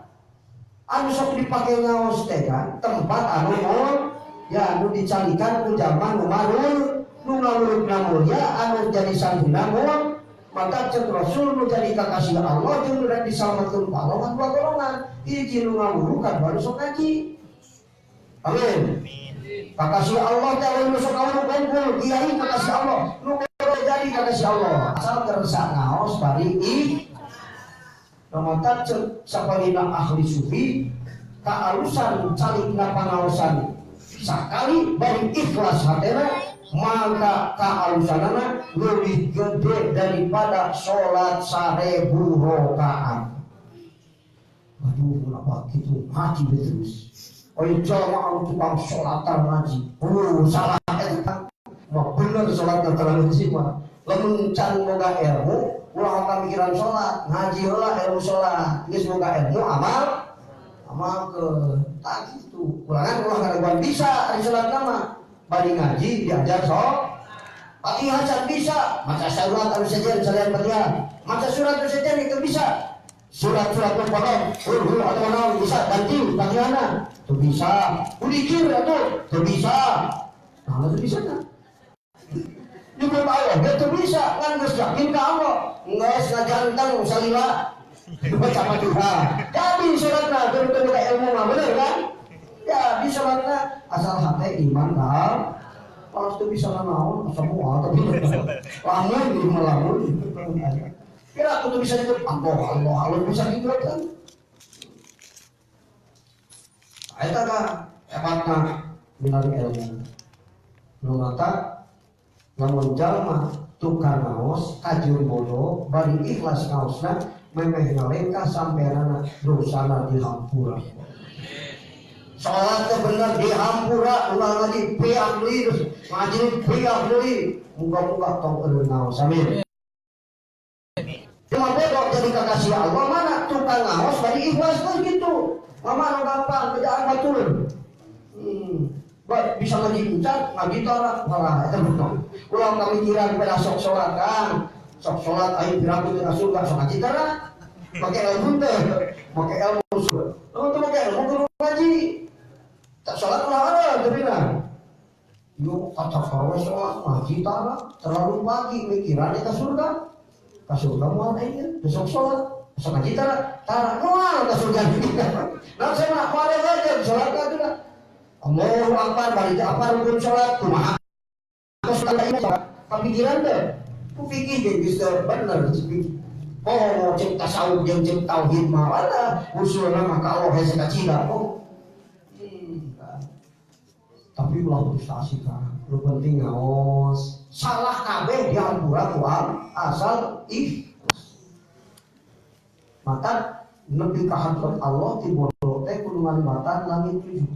anu sok dipake ngaos teh kan, tempat anu mulia anu dicalikan ku zaman nu marul, nu ngalurukna mulia anu jadi sanjuna mulia, maka cek Rasul nu jadi kakasih Allah jeung nu rek disalametkeun ku Allah kan dua golongan, hiji nu ngawurukan baru sok ngaji. Amin. Kakasih Allah teh lain nu sok ngawuruk kumpul, kiai kakasih Allah, nu jadi kakasih Allah, asal kersa ngaos bari ih. Maka cek sapalina ahli sufi kaalusan calikna pangaosan sakali bari ikhlas hatena maka kaalusanana lebih gede daripada sholat 1000 rakaat. Aduh, kenapa gitu ngaji terus? Oh jamaah tukang sholatan ngaji. Oh salah eta. Mah bener sholatna terlalu sih mah. Lamun can boga ilmu ulah ka mikiran sholat, ngaji heula ilmu sholat, geus boga ilmu amal amalkeun. Tah kitu. Ulangan ulah karaguan bisa ari sholat mah. Bari ngaji diajar sholat. Fatihah can bisa, maca surat anu sejen salian Fatihah. Maca surat anu sejen itu bisa. Surat-surat pembolong, hul atau naon bisa ganti Fatihahna. Teu bisa. Udikir atuh, teu bisa. Nah, teu bisa na. Nyebut Allah, dia teu bisa, ngan geus yakin ka Allah. Geus ngajanteng salila baca Fatihah. Jadi suratna teu ka ilmu mah bener kan? Ya, di sholatna asal hati iman kan. Kalau itu bisa naon semua tapi lamun di melamun. Kira aku tuh bisa itu Allah Allah Allah bisa gitu kan. Eta ka hebatna melalui ilmu. Nu mata lamun jalma tukang ngaos kajur bodoh bari ikhlas ngaosna memeh ngalengkah sampeanana dosana dihampura. Salat teh bener dihampura ulah ngaji piak deui terus ngaji piak deui muga-muga tong eureun ngaos amin. Cuma bodoh jadi kakasih Allah mana tukang ngaos bari ikhlas tuh gitu. Mama nu gampang kerjaan batur. Bisa ngaji encan ngaji tara malah eta betul. Ulah kamikiran pada sok salat kan. Sok salat aing piraku teu surga sok ngaji tara. Make ilmu teh, make ilmu surga. Lamun teu make ilmu kudu ngaji. Tak salat ulah ada tapi nah. Yuk kata kawe salat ngaji tara terlalu pagi mikiran ka surga. Ka surga moal aing besok salat. Sok ngaji tara tara moal ka surga. Nah saya mah moal aja salat ka atuh. Allahu akbar bari teh apa rukun salat kumaha salat ieu kapikiran teh ku fikih ge geus teu bener fikih. Oh cek tasawuf jeung cek tauhid mah wala usulna mah ka Allah hese kacida. Oh. Tapi ulah frustasi kan. Lu penting ngaos. Salah kabeh dihampura ku asal ikhlas. Maka nepi ka hadrat Allah ti bodoh teh kudu ngaliwatan langit tujuh.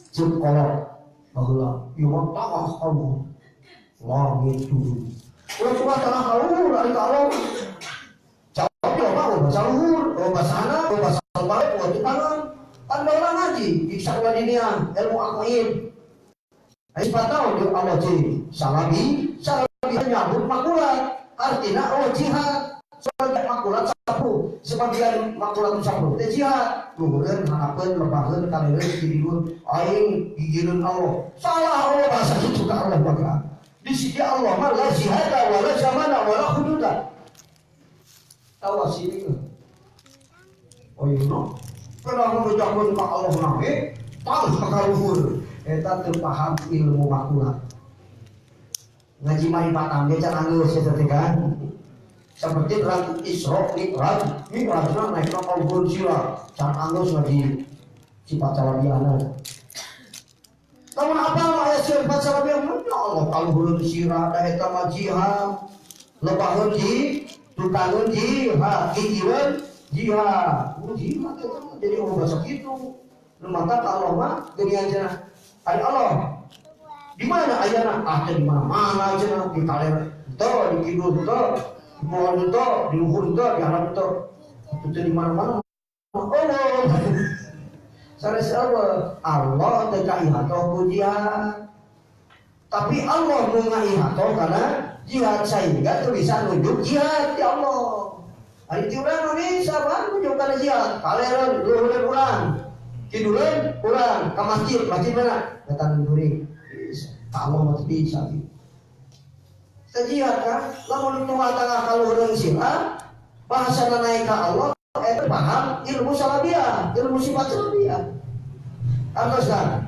Ceuk kolot baheula ieu mah tawah kaluhur langit tujuh. Ulah cuma tanah kaluhur ari ka Allah. Jawab ya mah bahasa luhur, bahasa hana, bahasa balik, bahasa tukangan. Kan baheula ngaji di sakola diniah ilmu aqaid. Ai tahun di Allah ji salabi, salabi nyambut makulat. Artinya oh jihad. Sebagian makulat sapu, sebagian makulat sapu teh jihad. Luhureun, hanapeun, lebaheun, kalireun, kidireun, aing gigireun Allah. Salah Allah bahasa kitu ka Allah maka. Di sisi Allah mah la jihada wala zamana wala hududa. Tahu sini. Oh iya no. Kalau ngucapkeun ka Allah nabe, tahu ka luhur. Eta teu paham ilmu makulat. Ngaji maripatan ge can anggeus eta teh kan. Seperti orang Isra Mi'raj, Mi'rajna naik ka luhur sila, can anggeus ngaji sifat salabiana. Lamun apa aya sifat salabiana? Ya Allah kaluhureun sira da eta mah jihad. Lebaheun ji, tukangeun jihad, gigireun jihad. Oh jihad eta mah jadi Allah bahasa kitu. Nu mata ka Allah mah geuningan cenah. Ari Allah di mana ayana? Ah teh di mana-mana cenah di kaler teu, di kidul teu, di pohon teu, di luhur teu, di alam teu. Itu di mana-mana. Allah. Sanes Allah, Allah teu kaihatoh ku jihad. Tapi Allah nu ngaihatoh kana jihad sehingga teu bisa nunjuk jihad di Allah. Ari ti urang mah bisa bang nunjuk kana jihad. Kalereun luhureun urang. Kiduleun urang ka masjid, masjid mana? Wetan kuring. Bisa. Allah mah teu bisa gitu. Jihad kan? Lamun tunggal tangah kaluhureun sila, bahasana naik ka Allah eta paham ilmu salabiah, ilmu sifat salabiah. Atos kan?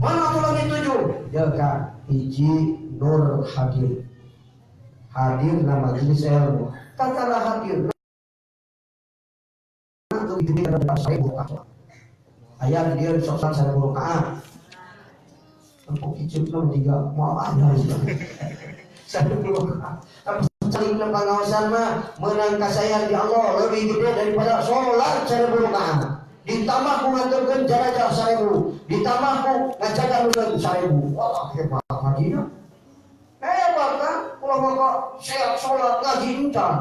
Mana aku lagi tujuh? Ya kan, hiji nur hadir. Hadir nama majelis ilmu. Kakara hadir. Ayat dia sok 1000 rakaat. Empuk icip nom tiga mau ada 1000 rakaat. Tapi saling pangaosan mah menang kasayang di Allah lebih gede daripada sholat 1000 rakaat. Ditambah ku ngaturkeun jenazah 1000, ditambah ku ngajaga urang 1000. Wah hebat ngajina. Hebat kan? Ulah maka sehat sholat ngaji encan.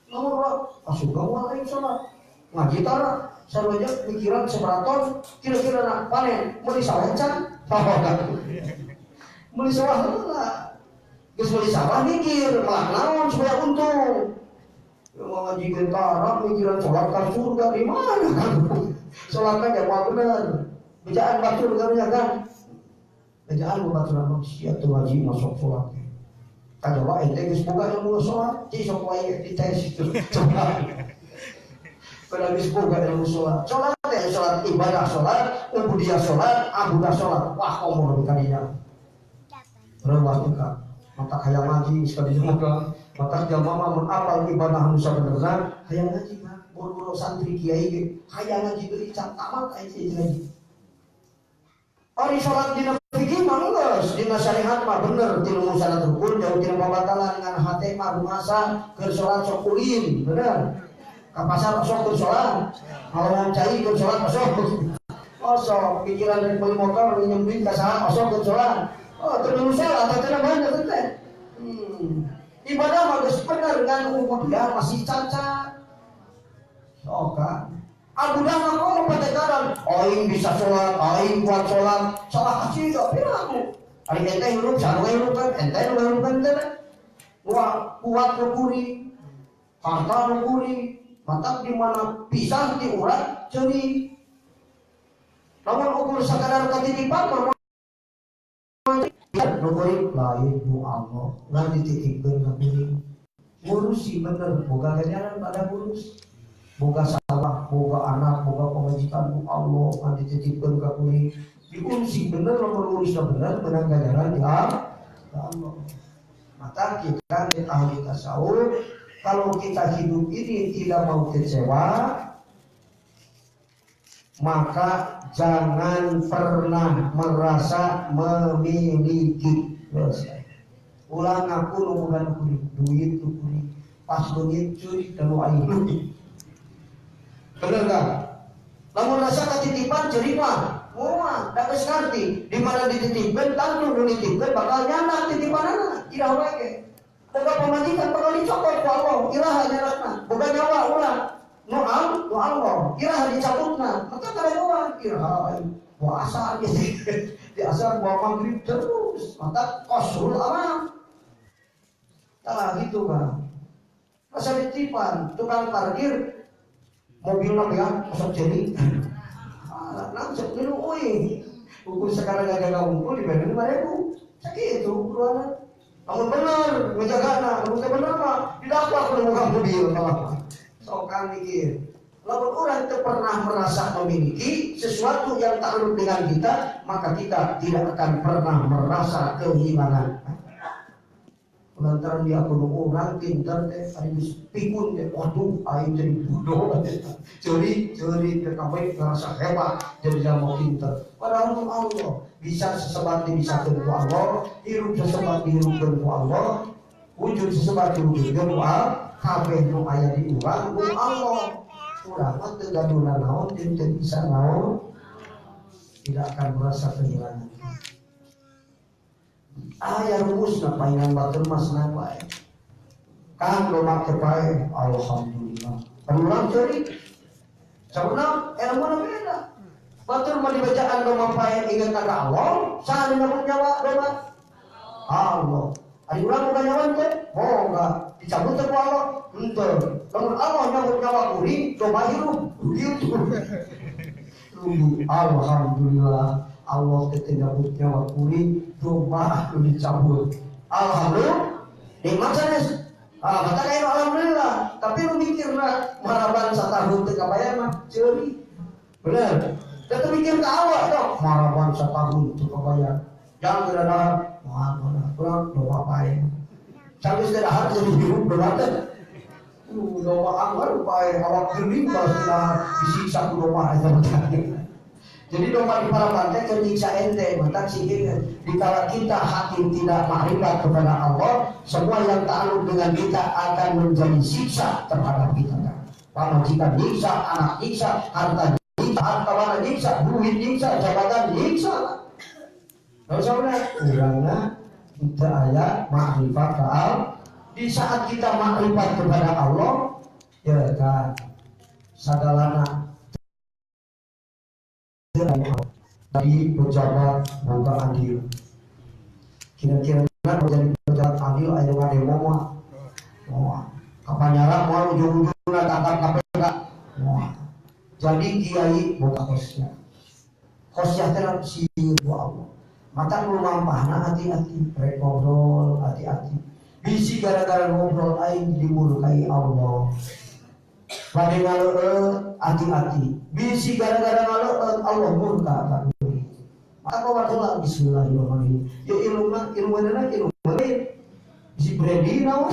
Lamun asup moal aing sholat. Ngaji tara sarua mikiran seberaton kira-kira nak panen meuli sawah can. Meuli sawah heula. Geus meuli sawah mikir melak naon supaya untung. Mau ngaji gentara mikiran sholat ka surga di mana kan? Sholatnya gak mau bener. Bejaan batur karunya kan? Bejaan batur manusia tuh ngaji masuk sholat. Kajaba ente geus boga ilmu sholat, ci sok wae dites itu. Coba. Pada geus boga ilmu sholat. Sholat teh sholat ibadah sholat, ubudiyah sholat, abudah sholat. Wah, komo lebih kadinya. Reuwas teh ka. Mata hayang ngaji sekali maka mata jalma mah mun apal ibadah nu sabenerna hayang ngaji mah boro-boro santri kiai ge hayang ngaji deui can tamat aya ngaji. Ari salat dina fikih mah geus dina syariat mah bener tilu salat rukun jauh tina pabatalan ngan hate mah rumasa keur salat sok ulin bener. Ka pasar sok keur salat, ngalawan cai keur salat sok. Osok pikiran rek meuli motor minjem duit ka saha osok keur salat. Oh, terus salat teh bener teh. Ibadah mah geus bener ngan ubudiyah masih cacat. Sok kan. Abudah mah komo patekaran, aing bisa sholat, aing kuat sholat, salah kasih gak piraku. Ari ente hirup, sarua hirup kan, ente nu hirup kan teh. Wah, kuat nu kuring, harta nu kuring, matak di mana pisah di urat ceuri. Lamun ukur sakadar katitipan mah nu kuring lain nu Allah, ngan dititipkeun ka kuring. Ngurusi bener, boga ganjaran pada ngurus. Boga sawah, boga anak, boga pemajikan, bu Allah kan dititipkeun ka kuring. Diurusi bener, lamun ngurusna bener, menang ganjaran di Allah. Maka kita ahli tasawuf, kalau kita hidup ini tidak mau kecewa, maka jangan pernah merasa memiliki. Ulah ngaku nu boga nu kuring, duit nu kuring, pas leungit curi dan nu aing. Bener kan? Lamun rasa ketitipan cerima, moal, da geus ngarti. Di mana dititipkeun tangtu nu nitipkeun bakal nyandak titipanana, iraha wae ge. Boga pamajikan bakal dicokot ku Allah, iraha nyanakna. Boga nyawa ulah, nu am, nu Allah, iraha dicabutna. Maka karemoan iraha aing. Wa asar gitu. Di asar wa maghrib terus, maka qasrul alam. Tah gitu kan. Rasa titipan, tukang parkir mobilnya ya, masuk jadi. Ah, langsung nilu euy. Ukur sekarang gak ngumpul dibayar 5.000. Sakitu ukuranna. Lamun bener ngejagana, lamun teu bener mah didakwa ku nu mobil malah. Sok kan mikir. Lamun urang teu pernah merasa memiliki sesuatu yang takluk dengan kita, maka kita tidak akan pernah merasa kehilangan. Lantaran dia kudu orang pinter teh, ari geus pikun teh, waduh aing jadi bodoh. Jadi teh kabeh ngerasa hebat jadi jalma pinter. Padahal nu Allah bisa sesebat dibisakeun ku Allah, hirup sesebat dihirupkeun ku Allah, wujud sesebat diwujudkeun ku Allah, kabeh nu aya di urang ku Allah. Urang mah teu gaduh naon, teu bisa naon, tidak akan merasa kehilangan. Aya rumusna paingan batur mah senang wae. Kang loba teu pae, alhamdulillah. Urang ceuri. Sauna ilmuna beda. Batur mah dibacaan domba pae inget ka Allah, saha nu nyabut nyawa domba? Allah. Ari urang boga nyawa teh? Boga. Dicabut teh ku Allah? Henteu. Lamun Allah nyabut nyawa kuring, domba hirup. Gitu. Alhamdulillah. Allah teh nyabut nyawa kuring, domba anu dicabut. Alhamdulillah. Nikmat sanes. Ah, kata kayak alhamdulillah, tapi lu mikirna maraban satahun teu kabayar mah ceuri. Bener. Da teu mikir ka awak dong, maraban satahun teu kabayar. Jang teu dahar, moal mana kurang domba pae. Sanggeus teu dahar jadi hirup domba teh. Domba anggar pae awak geuning balas dahar disiksa ku domba eta. Jadi domba di paraban teh keur nyiksa ente, mata sikir. Dikala kita hati tidak makrifat kepada Allah, semua yang takluk dengan kita akan menjadi siksa terhadap kita. Pamajikan nyiksa, anak nyiksa, harta nyiksa, harta mana nyiksa, duit nyiksa, jabatan nyiksa. Lalu saudara, kurangnya kita aya makrifat ke Allah. Di saat kita makrifat kepada Allah, ya kan, sagalana dari pejabat boga adil, Kira-kira jadi pejabat adil aya ngademo mah. Moal. Kapanyara moal ujung-ujungna tangkap KPK. Moal. Jadi kiai boga khosyah. Khosyah teh sieun ku Allah. Mata nu mampahna hati-hati, rek ngobrol hati-hati. Bisi gara-gara ngobrol aing dimurkai Allah. Bade ngaleueut hati-hati. Bisi gara-gara ngaleueut Allah murka ka kuring. Maka kawartola bismillahirrahmanirrahim. Ya ilmu mah ilmu mana ilmu lain. Bisi brandi naon?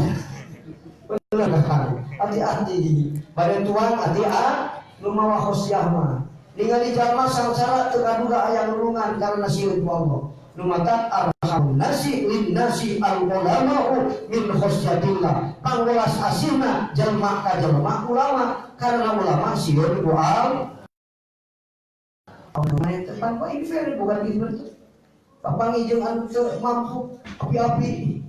Bener kan? Hati-hati. Bade tuang hati-hati nu mawa khosyah mah. Ningali jalma sangsara teu kaduga aya nulungan karena sieun ku Allah. Nu matak arhamun nasi lin nasi al ulama'u min khosyatillah. Pangwelas asihna jalma ka jalma ulama karena ulama sieun ku Allah. Allah teh pan infer bukan infer teh. Papangi jeung anu teu mampu api-api.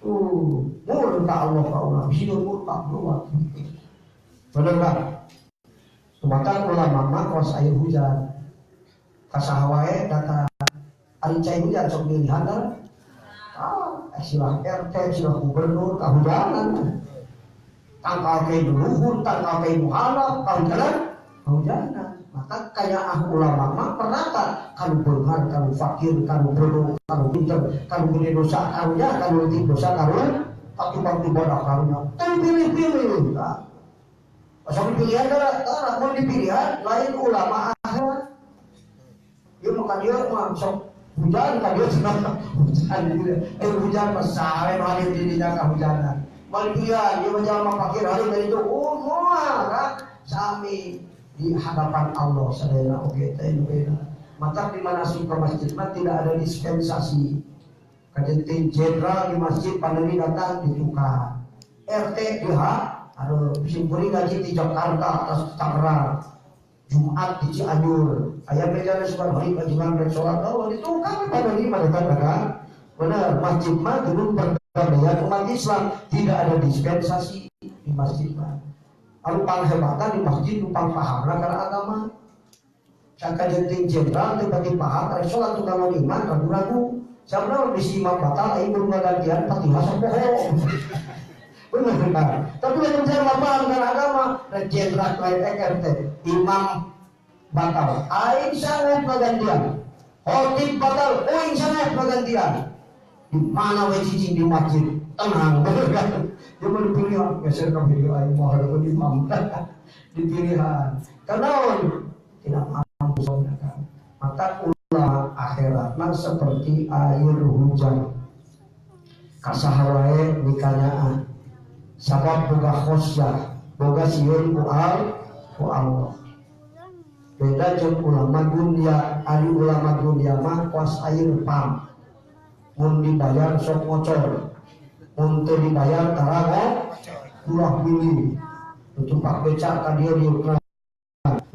Murka Allah ka ulama sieun murka keluar. Bener kan? Maka ulama mah kos air hujan. Kasaha wae datang ari cai hujan sok pilihan kan? Ah, silah RT, silah gubernur kahujanan. Tangkal ke luhur, tangkal ke muhalaf, kahujanan, kahujanan. Maka kaya ah ulama mah perata kanu beunghar, kanu fakir, kanu bodoh, kanu pinter, kanu gede dosa karunya, kanu leutik dosa karunya, tukang ibadah karunya. Teu pilih-pilih. Asal pilihan tara mun dipilihan lain ulama akhirat. Ieu mah ka dieu mah sok hujan ka dieu cenah hujan hujan mah sae nu hadir di dinya kahujanan. Mal pilihan ieu mah jalma fakir hadir dari itu oh moal ka sami di hadapan Allah sadayana oge teh nu beda. Maka di mana asup ka masjid mah tidak ada dispensasi. Kajenting jenderal di masjid pandemi datang ditukar. RT di aduh, simpuri ngaji di Jakarta atas Tangerang, Jumat di Cianjur, ayam meja sebar hari kajian rek sholat, oh itu kan pada ini pada kan, benar masjid mah gedung perdamaian umat Islam tidak ada dispensasi di masjid mah. Anu panghebatan di masjid nu pangpahamna kana agama. Sangka jenting jenderal teu bagi paham rek sholat tukang iman ragu-ragu, sabna bisi imam batal aing kudu ngagantian Fatihah sok poho. Benar kan? Tapi lamun saya paham kana agama, jenderal lain RT, imam batal, aing sanggup ngagantian. Khotib batal, aing sanggup ngagantian. Di mana we cicing di masjid? Tenang, bener kan? Dia mau dipilihan, geser ke video aing mau ada imam. Dipilihan. Karena tidak mampu kan. Maka ulama akhirat mah seperti air hujan. Kasaha wae mikanyaah. Sabab boga khosyah, boga sieun ku Allah. Beda jeung ulama dunia, ari ulama dunia mah kuas air pam. Mun dibayar sok ngocor. Mun teu dibayar tara ulah pilih. Tumpak becak ka dieu diukna.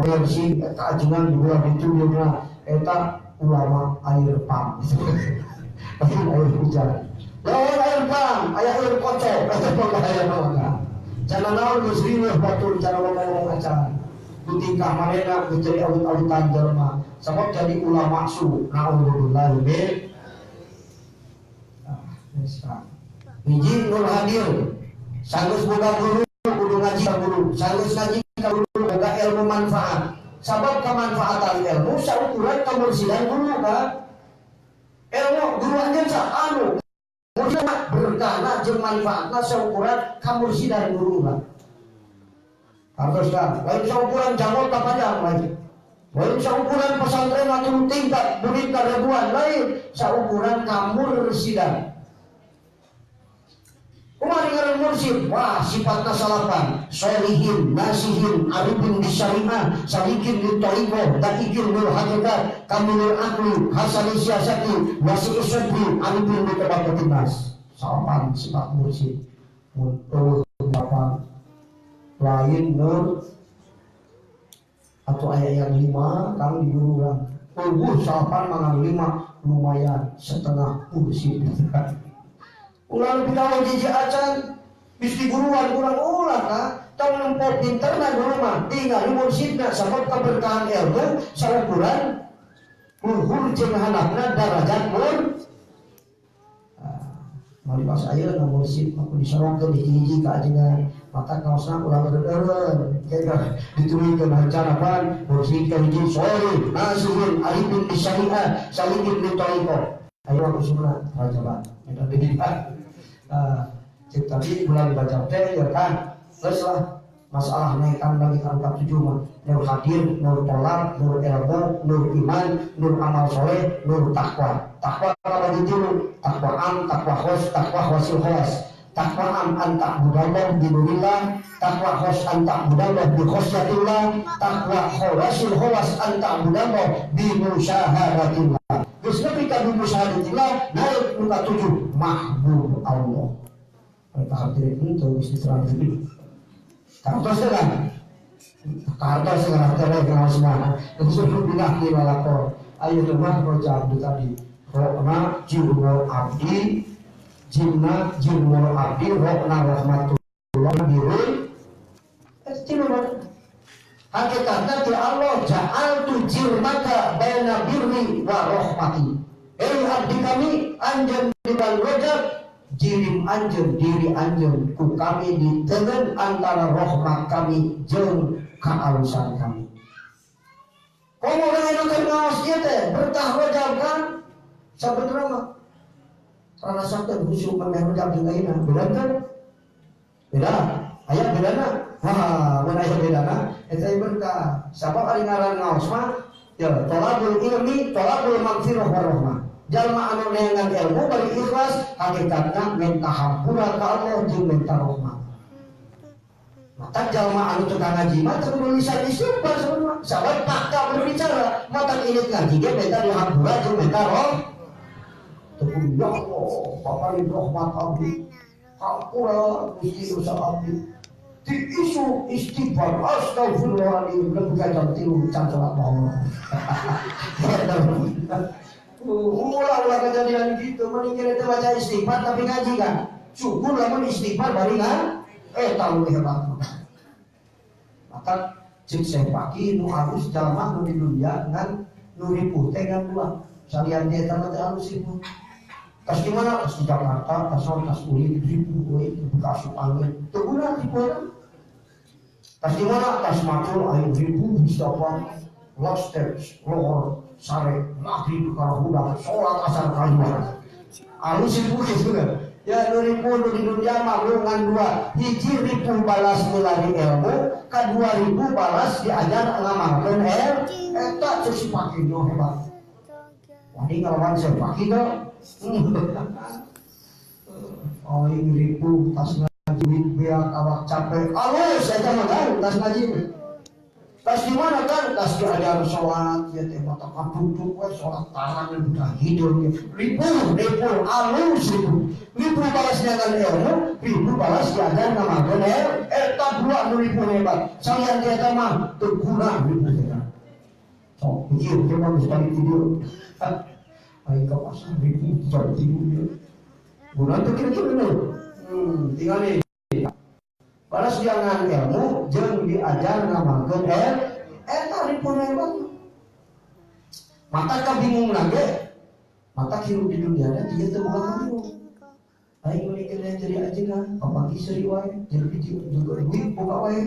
Versi eta ajengan di bulan itu diukna eta ulama air pam. Lain air hujan. Lain air pam, aya air kocok, eta mah aya naon. Cana naon geus riweuh batur cara ngomong acan. Ku tingkah manehna geus jadi awut-awutan jelema. Sabab jadi ulama su, naudzubillah min. Hiji nur hadir. Sanggeus boga guru kudu ngaji ka guru, sanggeus ngaji ka guru boga ilmu manfaat. Sabab kemanfaatan ilmu saukuran kamursidan guru kan. Ilmu guru anjeun sa anu berkahna jeung manfaatna saukuran kamursidan guru kan. Hartos kan, lain saukuran janggot ka panjang lain. Lain saukuran pesantren atuh tingkat murid ka ribuan lain saukuran kamursidan. Kumaha ngaran mursid? Wah, sifatna salapan, sholihin, nasihin, arifin bisyariah, salikin bil thariqah, daqiqin bil haqiqat, kamilul aqli, hasani siasati, wasi'us sadri, arifin bi tabaqatin nas. Salapan sifat mursid. Mun eueuh delapan lain nur atau ayat yang 5 kang di guru urang. Eueuh salapan mangan 5 lumayan setengah mursid. Ulah lebih tahu jiji acan bis di guruan kurang ulah ka tong nempo pinterna guru mah tinggal mursidna sabab keberkahan ilmu saukuran luhur jeung handapna darajat mur. Mali pas ayeuna mursid mah kudu disorongkeun hiji-hiji ka ajengan mata kaosna ulah eureun kita dituluykeun rencana pan mursid ka hiji sholih nasihin arifin bi syariah salikin li thariqah ayo aku sunah rajaba eta deui cek tadi bulan Rajab teh ya kan geus lah masalah naikkan lagi ke angka 7 mah nur hadir, nur tolak, nur ilmu, nur iman, nur amal soleh, nur takwa. Takwa bagi tilu, takwa am, takwa khos, takwa khasil khos. Takwa am an ta'budallah bi nurillah, takwa khos an ta'budallah bi khosyatillah, takwa khawasil khawas an ta'budallah bi musyahadatillah. Geus nepi ka bi musyahadatillah naik nu ka 7 mahbub Allah. Mereka hadir itu geus diterangkeun. Kartos kan? Kartos kan teh kenal semua. Terus bilah di lalakor. Ayo mah roja abdi tadi. Rokna jirmul abdi, jimna jirmul abdi, rokna rahmatullah birul. Hakikatnya di Allah ja'altu jirmaka baina birri wa rahmati. Eh abdi kami anjeun di bulan Rajab jirim anjeun diri anjeun ku kami ditengen antara rahmat kami jeung kaalusan kami. Komo anu keur ngaos ieu teh berkah Rajab kan sabenerna mah rarasakeun khusyuk maneh Rajab jeung ayeuna beda kan? Beda. Aya bedana? Wah, mun aya bedana eta berkah. Sabab ari ngaran ngaos mah ya tolabul ilmi, tolabul magfirah warahmah. Jalma anu neangan ilmu bari ikhlas hakikatna minta hampura ka Allah jeung minta rahmat. Mata jalma anu teu ngaji mah teu kudu lisan istighfar saurna. Sabab fakta berbicara, mata ini ngaji ge minta dihampura jeung minta roh. Teu kudu ya Allah, paparin rahmat abdi. Hampura Gusti dosa abdi. Di isu istighfar astagfirullahaladzim lebih ka jam 3 can salat malam. Ulah-ulah kejadian gitu, mending kita baca istighfar tapi ngaji kan. Syukur lamun istighfar bari kan, tahu hebat. Maka cek saya pagi nu alus jalma nu di dunia ngan nu ripuh teh ngan dua. Salian dia mah teh alus ripuh. Tas di mana? Tas di Jakarta, tas tas ulin ripuh we buka asup angin. Teu guna ripuh. Tas di mana? Tas macul aing ripuh bisa apa? Lost steps, lohor, sare, maghrib kalau hudang, sholat asar kalimat. Alus itu gitu kan? Ya nu ripuh nu di dunia mah ngan dua. Hiji ripuh balas milari ilmu, kadua ripuh balas diajar ngamalkeun ilmu. Eta cek si Pakino hebat. Wani ngalawan si Pakino. Aing ripuh tas ngaji duit beak awak capek. Alus eta mah kan tas ngaji. Tas di mana kan? Tas diajar sholat, ya teh mata kaduduk we sholat tangan udah hidup ya. Ripuh, ripuh, alus ripuh. Ripuh balas dengan ilmu, ripuh balas diajar ngamalkeun ilmu. Eta dua nu ripuh hebat. Salian ti eta mah teu guna ripuh teh. Sok pikir teh mah geus balik tidur. Aing ka pasar ripuh jam 3 dia. Guna teh kira-kira nu. Tinggal nih. Balas jangan ilmu, jeung diajar ngamalkeun ilmu, eta ripuh hebat. Mata kabingung lagi, mata hirup di dunia da dia teu boga kabingung. Aing meuni jadi ajengan, papanggih seuri wae, jadi juga duit boga wae.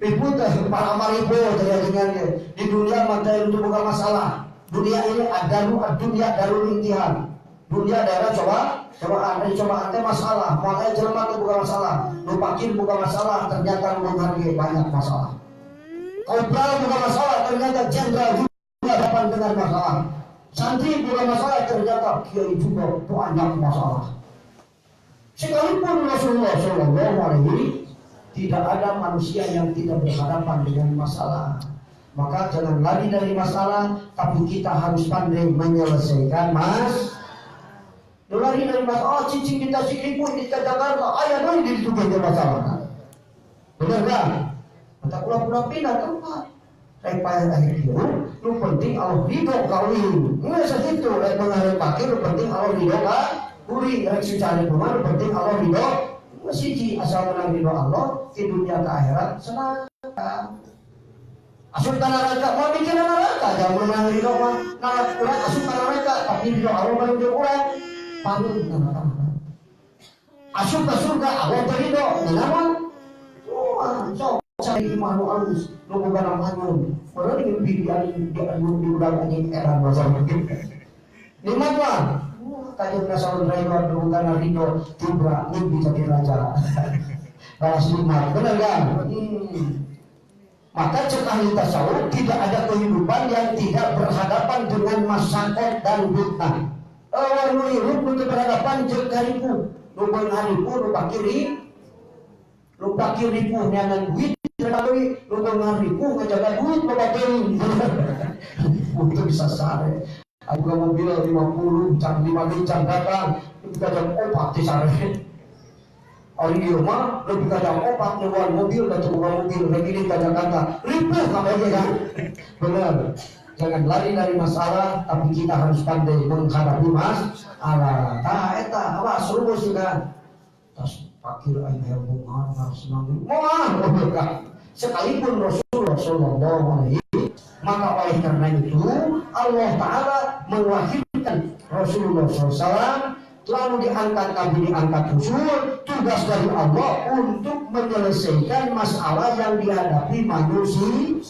Ripuh teh para ripuh teh ajengan ge. Di dunia mah teh teu boga masalah. Dunia ini adalu ad-dunya darul imtihan. Dunia daerah cobaan, dari cobaan teh masalah, makanya jelema teh bukan masalah, nu pakir bukan masalah, ternyata nu harga banyak masalah. Kopral bukan masalah, ternyata jenderal juga dapat dengan masalah. Santri bukan masalah, ternyata kiai juga banyak masalah. Sekalipun Rasulullah Shallallahu Alaihi tidak ada manusia yang tidak berhadapan dengan masalah. Maka jangan lari dari masalah, tapi kita harus pandai menyelesaikan mas. Lari dari masalah, oh, cicing kita si ribu di Jakarta, ayah doi di situ jadi masalah. Benar kan? Mata pula-pula pindah tempat. Rek payah akhir hidup, lu penting Allah ridho kawin. Nggak segitu, rek mengalir pakai, lu penting Allah ridho kawin. Rek sucari rumah, lu penting Allah ridho. Siji asal menang ridho Allah, di dunia ke akhirat senang. Asup tanah neraka, mau mikir neraka, jangan menang ridho mah. Neraka asup tanah neraka, tapi ridho Allah menunjuk urang. Paling neraka. Asup ka surga Allah ridho. Naon? Wah, sok cari imah nu alus, nu boga manyun. Padahal di di udah anjing era masa mungkin. Nikmat lah. Kajian nasaul driver nu boga ridho, tibra mimpi jadi raja. Balas nikmat, benar kan? Maka cek ahli tasawuf tidak ada kehidupan yang tidak berhadapan dengan masyarakat dan fitnah. Awal nu hirup nu teu berhadapan jeung karipu, nu beunghar ripu, nu pakiri, nu pakir ripu neangan duit, deui, nu beunghar ripu ngajaga duit loba teuing. Itu bisa sare. Ayo mobil 50, jam 5 jam datang, lebih ka jam 4 teh sare. Ari ieu mah lebih ka jam 4 nyewa mobil dan boga mobil rek ini ka Jakarta. Ripuh kabeh kan? Benar. Jangan lari dari masalah, tapi kita harus pandai menghadapi masalah. Tah eta awas rumus kan. Tas pakir aing hayang bunga harus senang. Moal sekalipun Rasulullah sallallahu alaihi, maka oleh karena itu Allah Ta'ala mewahidkan Rasulullah SAW, lalu diangkat Nabi, diangkat Rasul, tugas dari Allah untuk menyelesaikan masalah yang dihadapi manusia.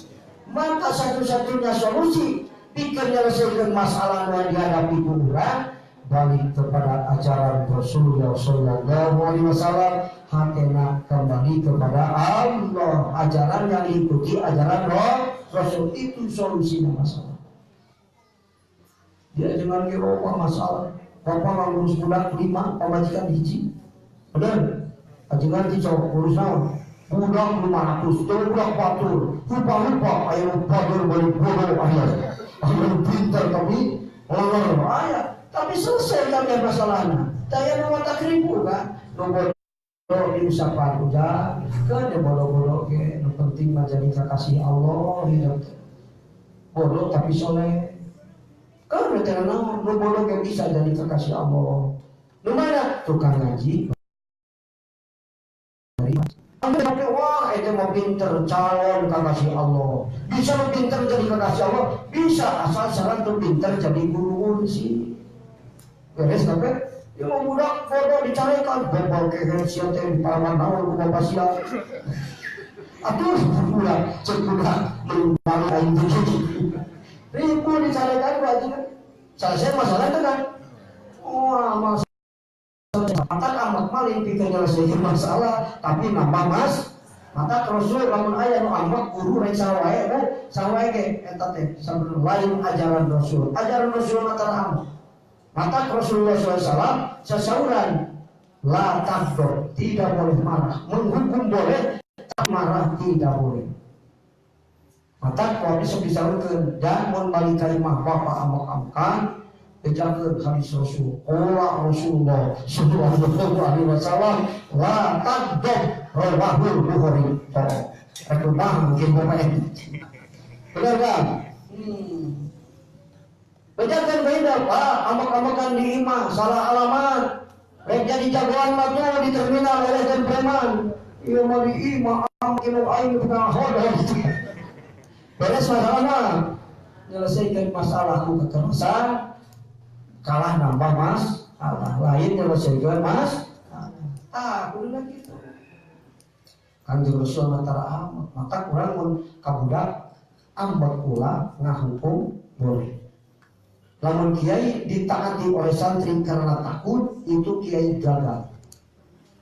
Maka satu-satunya solusi pikir menyelesaikan masalah yang dihadapi orang, balik kepada ajaran Rasulullah Sallallahu Alaihi Wasallam, hatena kembali kepada Allah, ajaran yang diikuti ajaran Rasul, itu solusinya masalah. Dia jangan kira masalah. Bapak ngurus budak 5, pamajikan hiji. Bener? Ajengan cicok ngurus naon? Budak 500, teu budak batur. Rupa-rupa aya nu batur bari bodoh aya. Aya nu pintar tapi lalor aya. Tapi selesai kan masalahna. Daya nu matak ribu kan. Nu bodoh diusapan udah, keun bodoh-bodoh ge nu penting mah jadi kekasih Allah hidup. Bodoh tapi soleh. Kan teh naon nu bodoh ge bisa jadi kekasih Allah. Nu mana tukang ngaji. Wah, itu mau pinter calon kekasih Allah. Bisa mau pinter jadi kekasih Allah, bisa asal syarat tuh pinter jadi guru sih. Beres sampai ya mau budak bodoh dicarekan, bobol kehe sia teh di palaman naon ku bapak sia. Atuh budak cek budak melumpang aing teh. Ribu dicarekan ku aja. Selesai masalah itu kan. Wah, masalah. Maka amat maling pikir nyelesaikan masalah, tapi nambah mas. Maka Rasul lamun aya nu ambek guru rek sawae kan, sawae ge eta teh sabenerna lain ajaran Rasul. Ajaran Rasul mah tara ambek. Maka Rasulullah SAW sesauran la taghdab, tidak boleh marah. Menghukum boleh, tapi marah tidak boleh. Maka kalau bisa disaurkeun dan mun balik ka imah bapak ambek-ambekan bejakeun hadis Rasul. Qala Rasulullah sallallahu alaihi wasallam la taghdab, rawahul Bukhari. Rek mungkin bapak ini. Benar kan? Bejakeun beda, Pak, ambek-ambekan di imah salah alamat. Rek jadi jagoan mah tuh di terminal eleh preman. Ieu mah di imah ambek aing tukang hodor. Beres masalah mah. Nyelesaikan masalah ku kekerasan kalah nambah mas, Allah lain nyelesaikan mas. Ah, kudu gitu. Kanjeng Rasul mah tara ambek, maka kurang mun ka budak ambek ulah ngahukum boleh. Lamun kiai ditaati oleh santri karena takut, itu kiai gagal.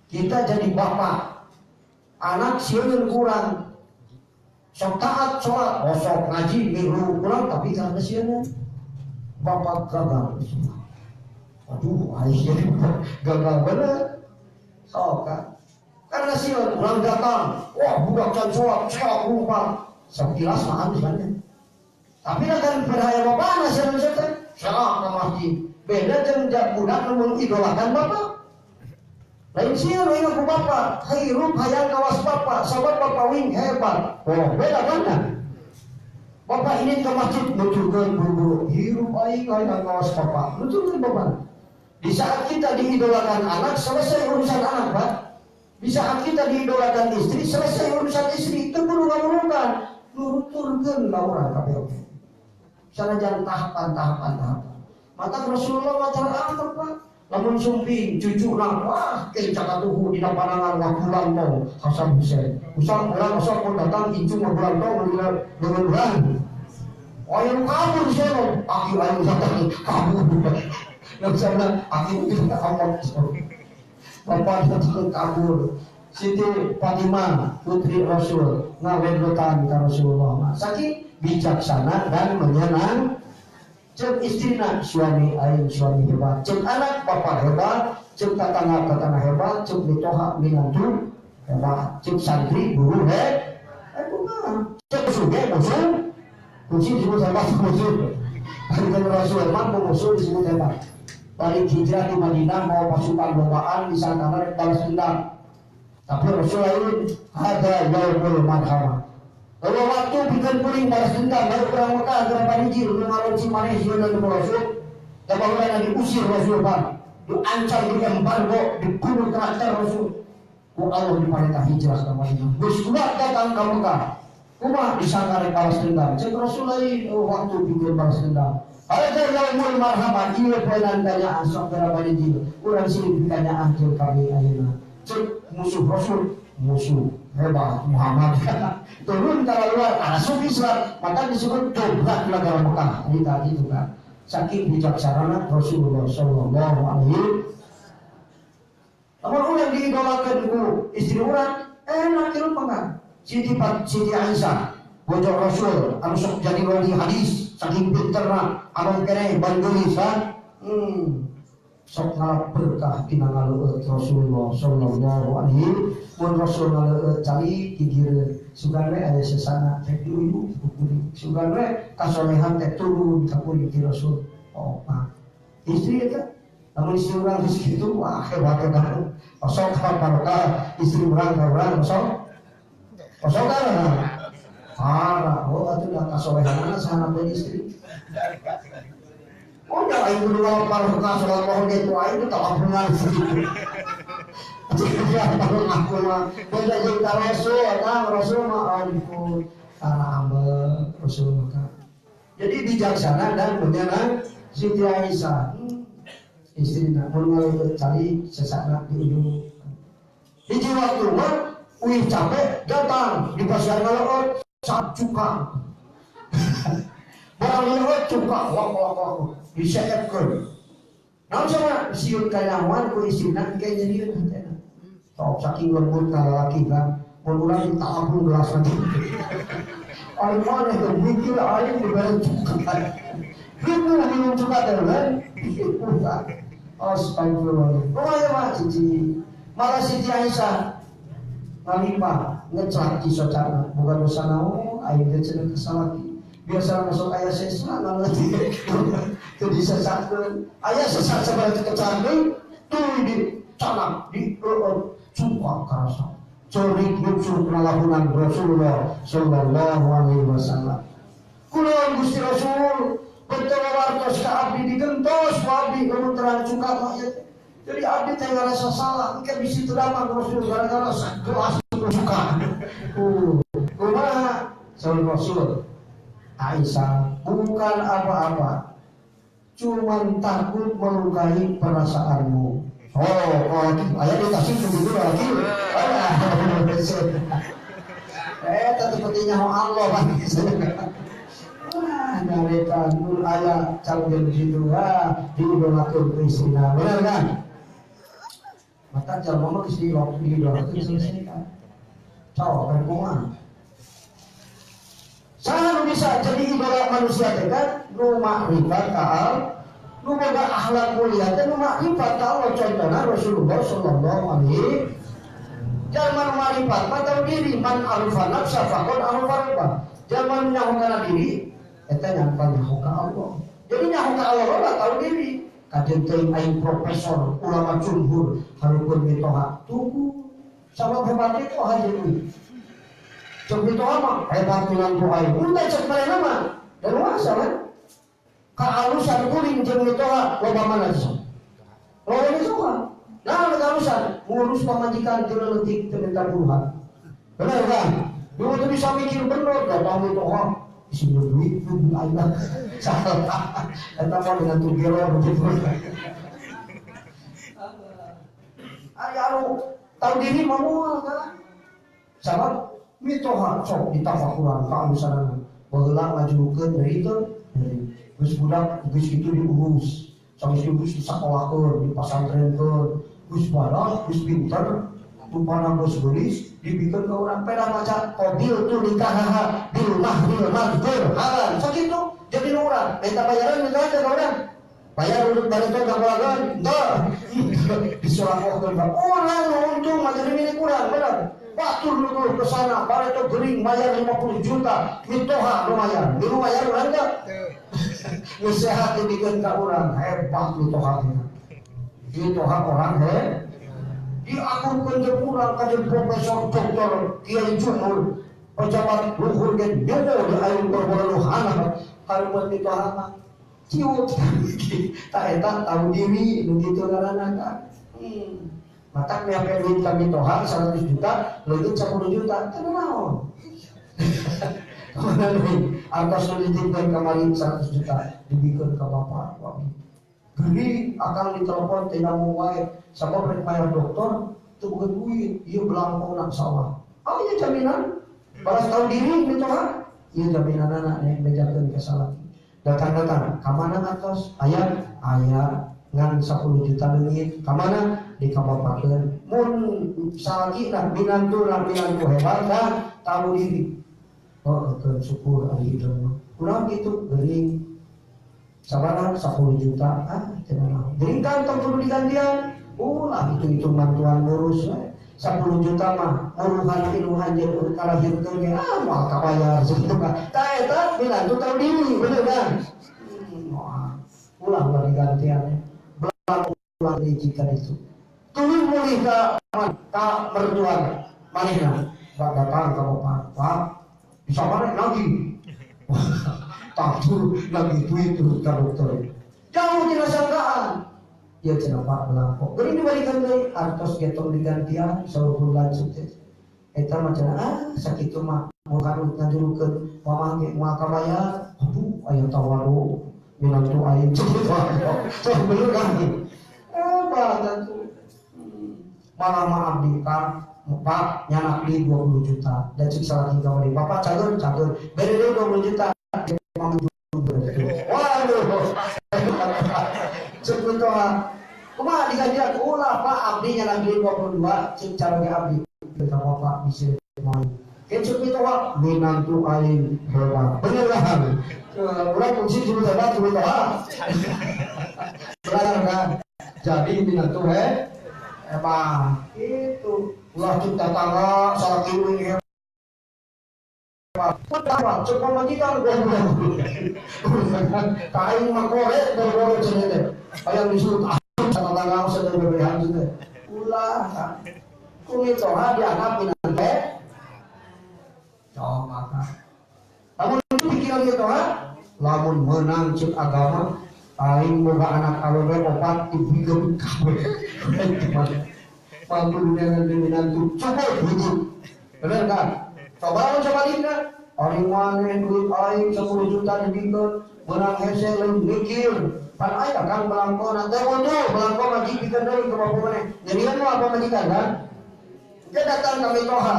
Kita jadi bapak, anak sieun kurang. Sok taat sholat, oh sok ngaji milu kurang, tapi karena sieun bapak gagal. Aduh, aing gagal bener. Sok kan? Karena sieun kurang datang, wah budak can sholat, sok lupa. Sekilas mah misalnya. Tapi kan berhaya bapak sieun teh. Salah ke masjid. Beda jeung budak nu mengidolakan bapak. Lain sieun we ku bapak, hirup hayang kawas bapak, sabab bapak wing hebat. Oh, beda kan? Bapak ini ke masjid nuturkeun buru-buru, hirup aing hayang kawas bapak. Nuturkeun bapak. Di saat kita diidolakan anak, selesai urusan anak, Pak. Di saat kita diidolakan istri, selesai urusan istri. Teu kudu ngamurukan, nuturkeun ka urang kabeh oge. Sanajan tahapan-tahapan tahapan. Maka Rasulullah wajar ambek, Pak. Lamun sumping cucuna wah ke cakatuhu dina panangan wakulan tong Hasan Husain. Usah urang sok mun datang incu wakulan tong leungeun urang. Ayo kabur sono, aki ayo datang kabur. Nggak bisa bilang aki itu kabur. Bapak datang kabur. Siti Fatimah putri Rasul ngawedlotan ka Rasulullah. Saking bijaksana dan menyenang. Cek istrina suami aing suami hebat, cek anak bapak hebat, cek tetangga tetangga hebat, cek mitoha minantu hebat, cek santri guru hebat, cek musuh ge musuh, kunci disebut hebat musuh. Hari Rasul mah musuh disebut hebat. Balik hijrah di Madinah mau pasukan lombaan di sana balas dendam. Tapi Rasul lain ada yaumul marhamah. Kalau waktu bikin kuring balas dendam baru perang Mekah berapa hiji ngalon si maneh sieun nu Rasul, da baheula diusir Rasul bang, diancam di embargo, dibunuh karakter Rasul. Ku Allah diperintah hijrah ke Madinah. Geus kuat datang ka Mekah. Kumaha disangka rek balas dendam. Cek Rasul lain waktu bikin balas dendam. Ada yaumul marhamah ieu poenan tanya sok berapa hiji. Urang sini ditanya jeung kami ayeuna. Cek musuh Rasul, musuh hebat Muhammad turun ke luar masuk Islam maka disebut dobrak negara Mekah ini tadi juga saking bijaksana Rasulullah Shallallahu Alaihi. Namun orang diidolakan ku istri orang enak hirup maka Siti Aisyah bojok Rasul anu sok jadi wali hadis saking pinterna anu keneh bandeulis ha sok ngalap berkah tina ngaleueut Rasulullah sallallahu alaihi mun Rasul ngaleueut cali gigireun sugan we aya sesana teh diuyu ku kuring sugan we kasolehan teh turun ka kuring ti Rasul. Oh mah istri eta lamun istri urang geus kitu wah hebat eta sok barokah istri urang ka urang sok sok kana parah oh atuh da kasolehanana saha teh istri. Oh, dah aing kudu barokah salat mohon gitu aing teh tabungan gitu. Ya aku mah beda jeung ka Rasul, ka Rasul mah ampun karena ambek Rasul mah. Jadi bijaksana dan menyenang Siti Aisyah. Istrina mun ngaleut cari sesana di ujung. Hiji waktu mah uih capek datang di pasar ngaleut saat cuka. Barang ngaleut cuka wak wak wak diseepkeun. Naon sama siun kanyawan ku istrina engke nyerieun hatena. Sok saking lembut ka lalaki kan, mun urang ditabung gelas nanti. Aing maneh teh mikir aing dibere cuka. Ribu minum cuka teh kan. Astagfirullah. Kumaha mah cici. Malah Siti Aisyah ngalipah ngeclak cisocana bukan dosa naon aing teh cenah kasalaki. Biasa masuk ayah sesat nanti itu disesatkan ayah sesat sebenarnya kecanggung tuh di canak di cuka kerasa cerik lucu penalahunan Rasulullah Sallallahu Alaihi Wasallam. Kulon Gusti Rasul betul wartos ka abdi digentos abdi lamun terang cuka mah jadi abdi teh ngarasa salah engke bisi teu damang Rasul gara-gara sagelas cuka. Kumaha saur Rasul Aisyah bukan apa-apa, cuman takut melukai perasaanmu. Oh, ayah dikasih begitu lagi. Sepertinya Allah kan. Wah, nyarekan nur ayah calon gitu, wah, diidolakeun istrina, benar kan? Maka jalma mah geus diidolakeun selesaikan. Cowok kan kumaha? Saha nu bisa jadi idola manusia teh kan nu makrifat ka Allah, nu boga akhlak mulia teh nu makrifat ka Allah, contohna Rasulullah sallallahu alaihi. Jalma nu makrifat mah tahu diri, man arifa nafsa faqad arifa rabbah. Jalma nu nyaho kana diri eta nyampa nyaho ka Allah. Jadi nyaho ka Allah mah tahu diri. Kajen teuing aing profesor ulama jumhur hareupeun mitoha tuku sabab hebat itu hajeun. Cek mitoha mah hebat minantu aing. Udah cek manehna mah dan wasa kan. Kaalusan kuring jeung mitoha loba mana sok. Loba mitoha. Nah, kaalusan ngurus pamajikan teu leutik teu minta puluhan. Bener kan? Dulu tuh bisa mikir bener datang mitoha isi duit duit aing lah. Salah. Eta mah dengan tugelo begitu. anu tahu diri mah moal kan. Sabab mitoha sok ditafakuran ka anu sanana. Baheula ngajurukeun deui teu deui. Geus budak geus kitu diurus. Sanggeus diurus disakolahkeun, dipasantrenkeun. Geus balah, geus pinter, rupana geus geulis, dibikeun ka urang peda maca qabil tu nikahaha bil mahril mazkur halal. Sakitu jadi urang minta bayaran minta ka urang. Bayar urut bareto ka kulagan, henteu. Disolakohkeun ka urang nu untung mah jadi milik urang, bener. Batur nu ke sana, bareto gering bayar 50 juta, mitoha lumayan. Milu bayar urang teu? Nu sehat dibikeun ka urang, hebat mitoha teh. Mitoha orang he. Diakurkeun jeung urang ka jeung profesor doktor kiai jumhur pejabat luhur ge nyogo di aing berbodohana karumeun mitoha mah. Ciut tak eta tahu diri nu kitu ngaranna kan. Matak miape duit ka mitoha 100 juta, leutik 10 juta, teu naon. Kamana deui? Artos nu dititipkeun kamari 100 juta dibikeun ka bapak ku abdi. Geuning akang ditelepon teh namu wae, sabab rek bayar dokter teu boga duit, ieu belangkona sawah. Oh ieu jaminan. Balas tahu diri mitoha, ieu jaminanana nih bejakeun ka salaki. Datang-datang, kamana atos? Aya, aya ngan 10 juta leungit, kamana? Dikabapakeun. Mun salakina minantu hebat dah tahu diri. Oh, keun syukur ari hideung mah. Kurang kitu geuring. Sabaraha 10 juta, ah teu naon. Geuring kan tong kudu digantian. Ulah hitung-hitung bantuan ngurus we. 10 juta mah nguruhan inuhan jeung kalahirkeun ge ah moal kabayar sakitu mah. Tah eta minantu tahu diri, bener kan? Ulah ulah digantian. Belang ulah dijikan itu. Tuluy mulih ka mertua manehna. Bak datang ka bapak, Pak, bisa mana lagi? Taktur lagi duit turut ka dokter. Jauh tina sangkaan. Ieu cenah Pak belangko. Geuning dibalikan deui artos ge tong digantian saur lanceuk teh. Eta mah cenah ah sakitu mah moal ngajurukeun mamah ge moal kabayar. Aduh aya tawaru minantu aing kitu. Sok bener kan? Hebat atuh. Malah mah abdi kan Pak nyanak di 20 juta dan cik salaki kamari bapak cager cager bere deui 20 juta. Waduh. Cek mitoha kumaha digantian ulah Pak abdi nyanak di 22 cik caroge abdi ka bapak bisi moal. Cek mitoha minantu aing hebat. Bener kan? Urang kunci disebut hebat disebut mitoha. Bener kan? Jadi minantu hebat. Itu ulah cik tatangga salaki uing hebat. Pak, cek pamajikan kain mah korek dari cenah teh. Hayang disuruh tatangga usah dari bebehan teh. Ulah ku mitoha dianggap minantu. Coba kan. Lamun pikiran mitoha, lamun menang cek agama, aing boga anak awewe opat dibikeun kabeh. Mantu dengan minantu cukup hidup. Bener kan? Coba lamun sabalikna, ari maneh duit aing 10 juta dibikeun, meunang hese lain mikir. Pan aya kang belangkona teh waduh belangko mah dibikeun deui ka bapak maneh. Nyerian mah pamajikan kan? Dia datang ka mitoha.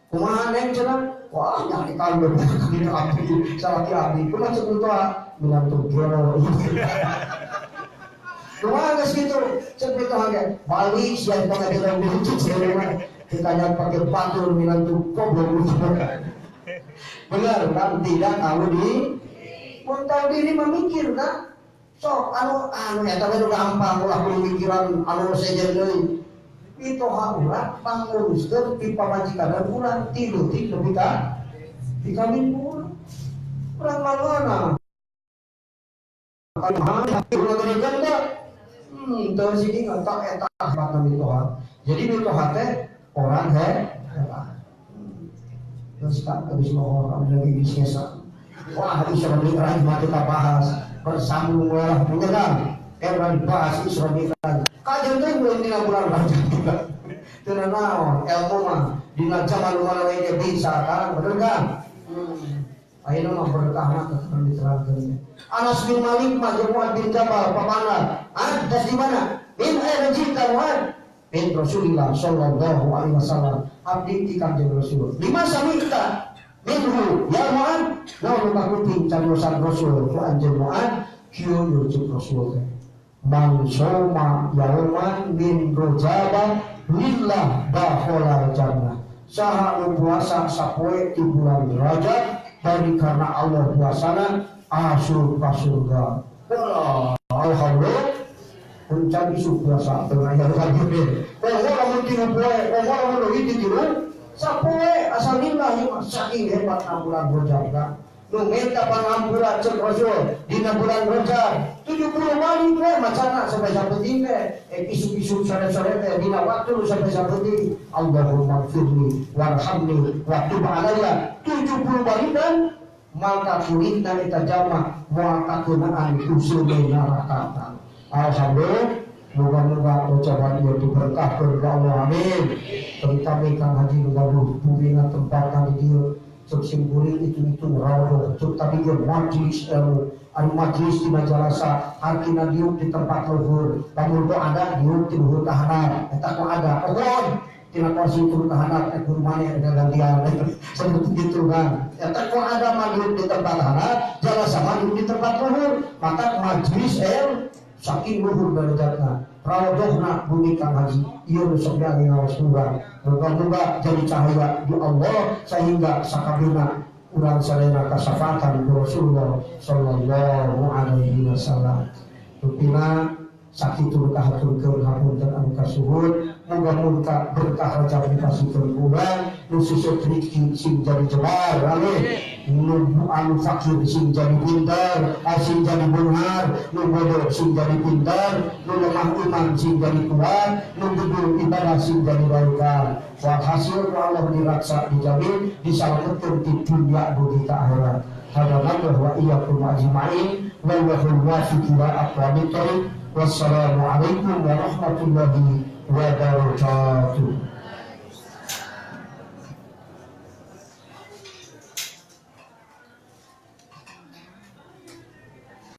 Kumaha neng cenah? Wah nyari kandung ka abdi, salaki abdi. Kumaha cek mitoha? Minantu gelo. Kumaha geus kitu? Cek mitoha ge, balik sia pangadilan dirujuk sia mah. Ditanya pakai batur minantu goblok. Benar kan? Tidak tahu di mun tahu diri memikir kan? Sok anu anu eta we gampang ulah kudu mikiran anu sejen deui. Mitoha urang panguruskeun ti pamajikan urang ti leutik nepi ka dikawin urang. Urang maluana. Urang teu teh. Teu sini ngantak eta hebatna mitoha. Jadi mitoha teh orang hebat. Terus kan habis lohor lagi bisnis. Wah, Isra Mi'raj mah kita bahas bersambung lah punya kan. Orang bahas Isra Mi'raj. Kajian teh belum dina bulan Rajab juga. Teu naon ilmu mah dina zaman mana we ge bisa kan, bener kan? Ayeuna mah berkahna keterangan diterangkeun. Anas bin Malik mah jeung Muad bin Jabal pamanna. Ah, tas di mana? Min aina jita Muad? min Rasulillah sallallahu alaihi wasallam abdi ti Kanjeng Rasul lima sami'ta minhu ya Mu'ad naon kakuping cariosan Rasul ku anjeun Mu'ad kieu nyucuk Rasul teh man soma yauman min rajaba lillah dakhala jannah saha nu puasa sapoe di bulan Rajab dari karena Allah puasana asup ka surga. Alhamdulillah kuncan isu puasa teu aya lagi. Poho lamun tilu poe, poho lamun hiji tilu sapoe asal lillah mah saking hebat bulan Rajab ka. Nu minta pangampura cek Rasul dina bulan Rajab 70 kali we macana sampai sapenting teh isuk-isuk sore-sore teh dina waktu sampai sapenting Allahumma firli warhamni wa tub alayya 70 kali dan maka kulitna eta jama moal kakeunaan useum neraka. Alhamdulillah moga-moga ucapan ieu diberkahkeun ku Allah amin. Terutama Kang Haji nu gaduh bumina tempat di dieu cek simkuring itu rawuh cek tadi ge majelis ilmu anu majelis di majalasa hartina diuk di tempat luhur lamun ku ada diuk di luhur kahanan eta ku ada pohon tina kursi turun kahanan eh guru maneh rek gantian seperti gitu kan eta ku ada mah di tempat hanat jalasa mah di tempat luhur maka majelis ilmu saking luhur derajatna rawadhna bumi Kang Haji ieu nu sok ngaos urang moga-moga jadi cahaya di Allah sehingga sakabehna urang sadayana kasafatan ku Rasulullah sallallahu alaihi wasallam. Rupina sakitu kahaturkeun hapunten anu kasuhun moga-moga berkah Rajab dipasikeun ku urang nu susut rezeki sing jadi jebar amin nu anu fakir sing jadi pintar sing jadi beunghar nu bodoh sing jadi pintar nu lemah iman sing jadi kuat nu gedul ibadah sing jadi barokah walhasil ku Allah diraksa dijamin disalametkeun di dunia dugi ka akhirat. Hadanallahu wa iyyakum ajmain wallahu muwaffiq ila aqwamit thoriq. Wassalamualaikum warahmatullahi wabarakatuh.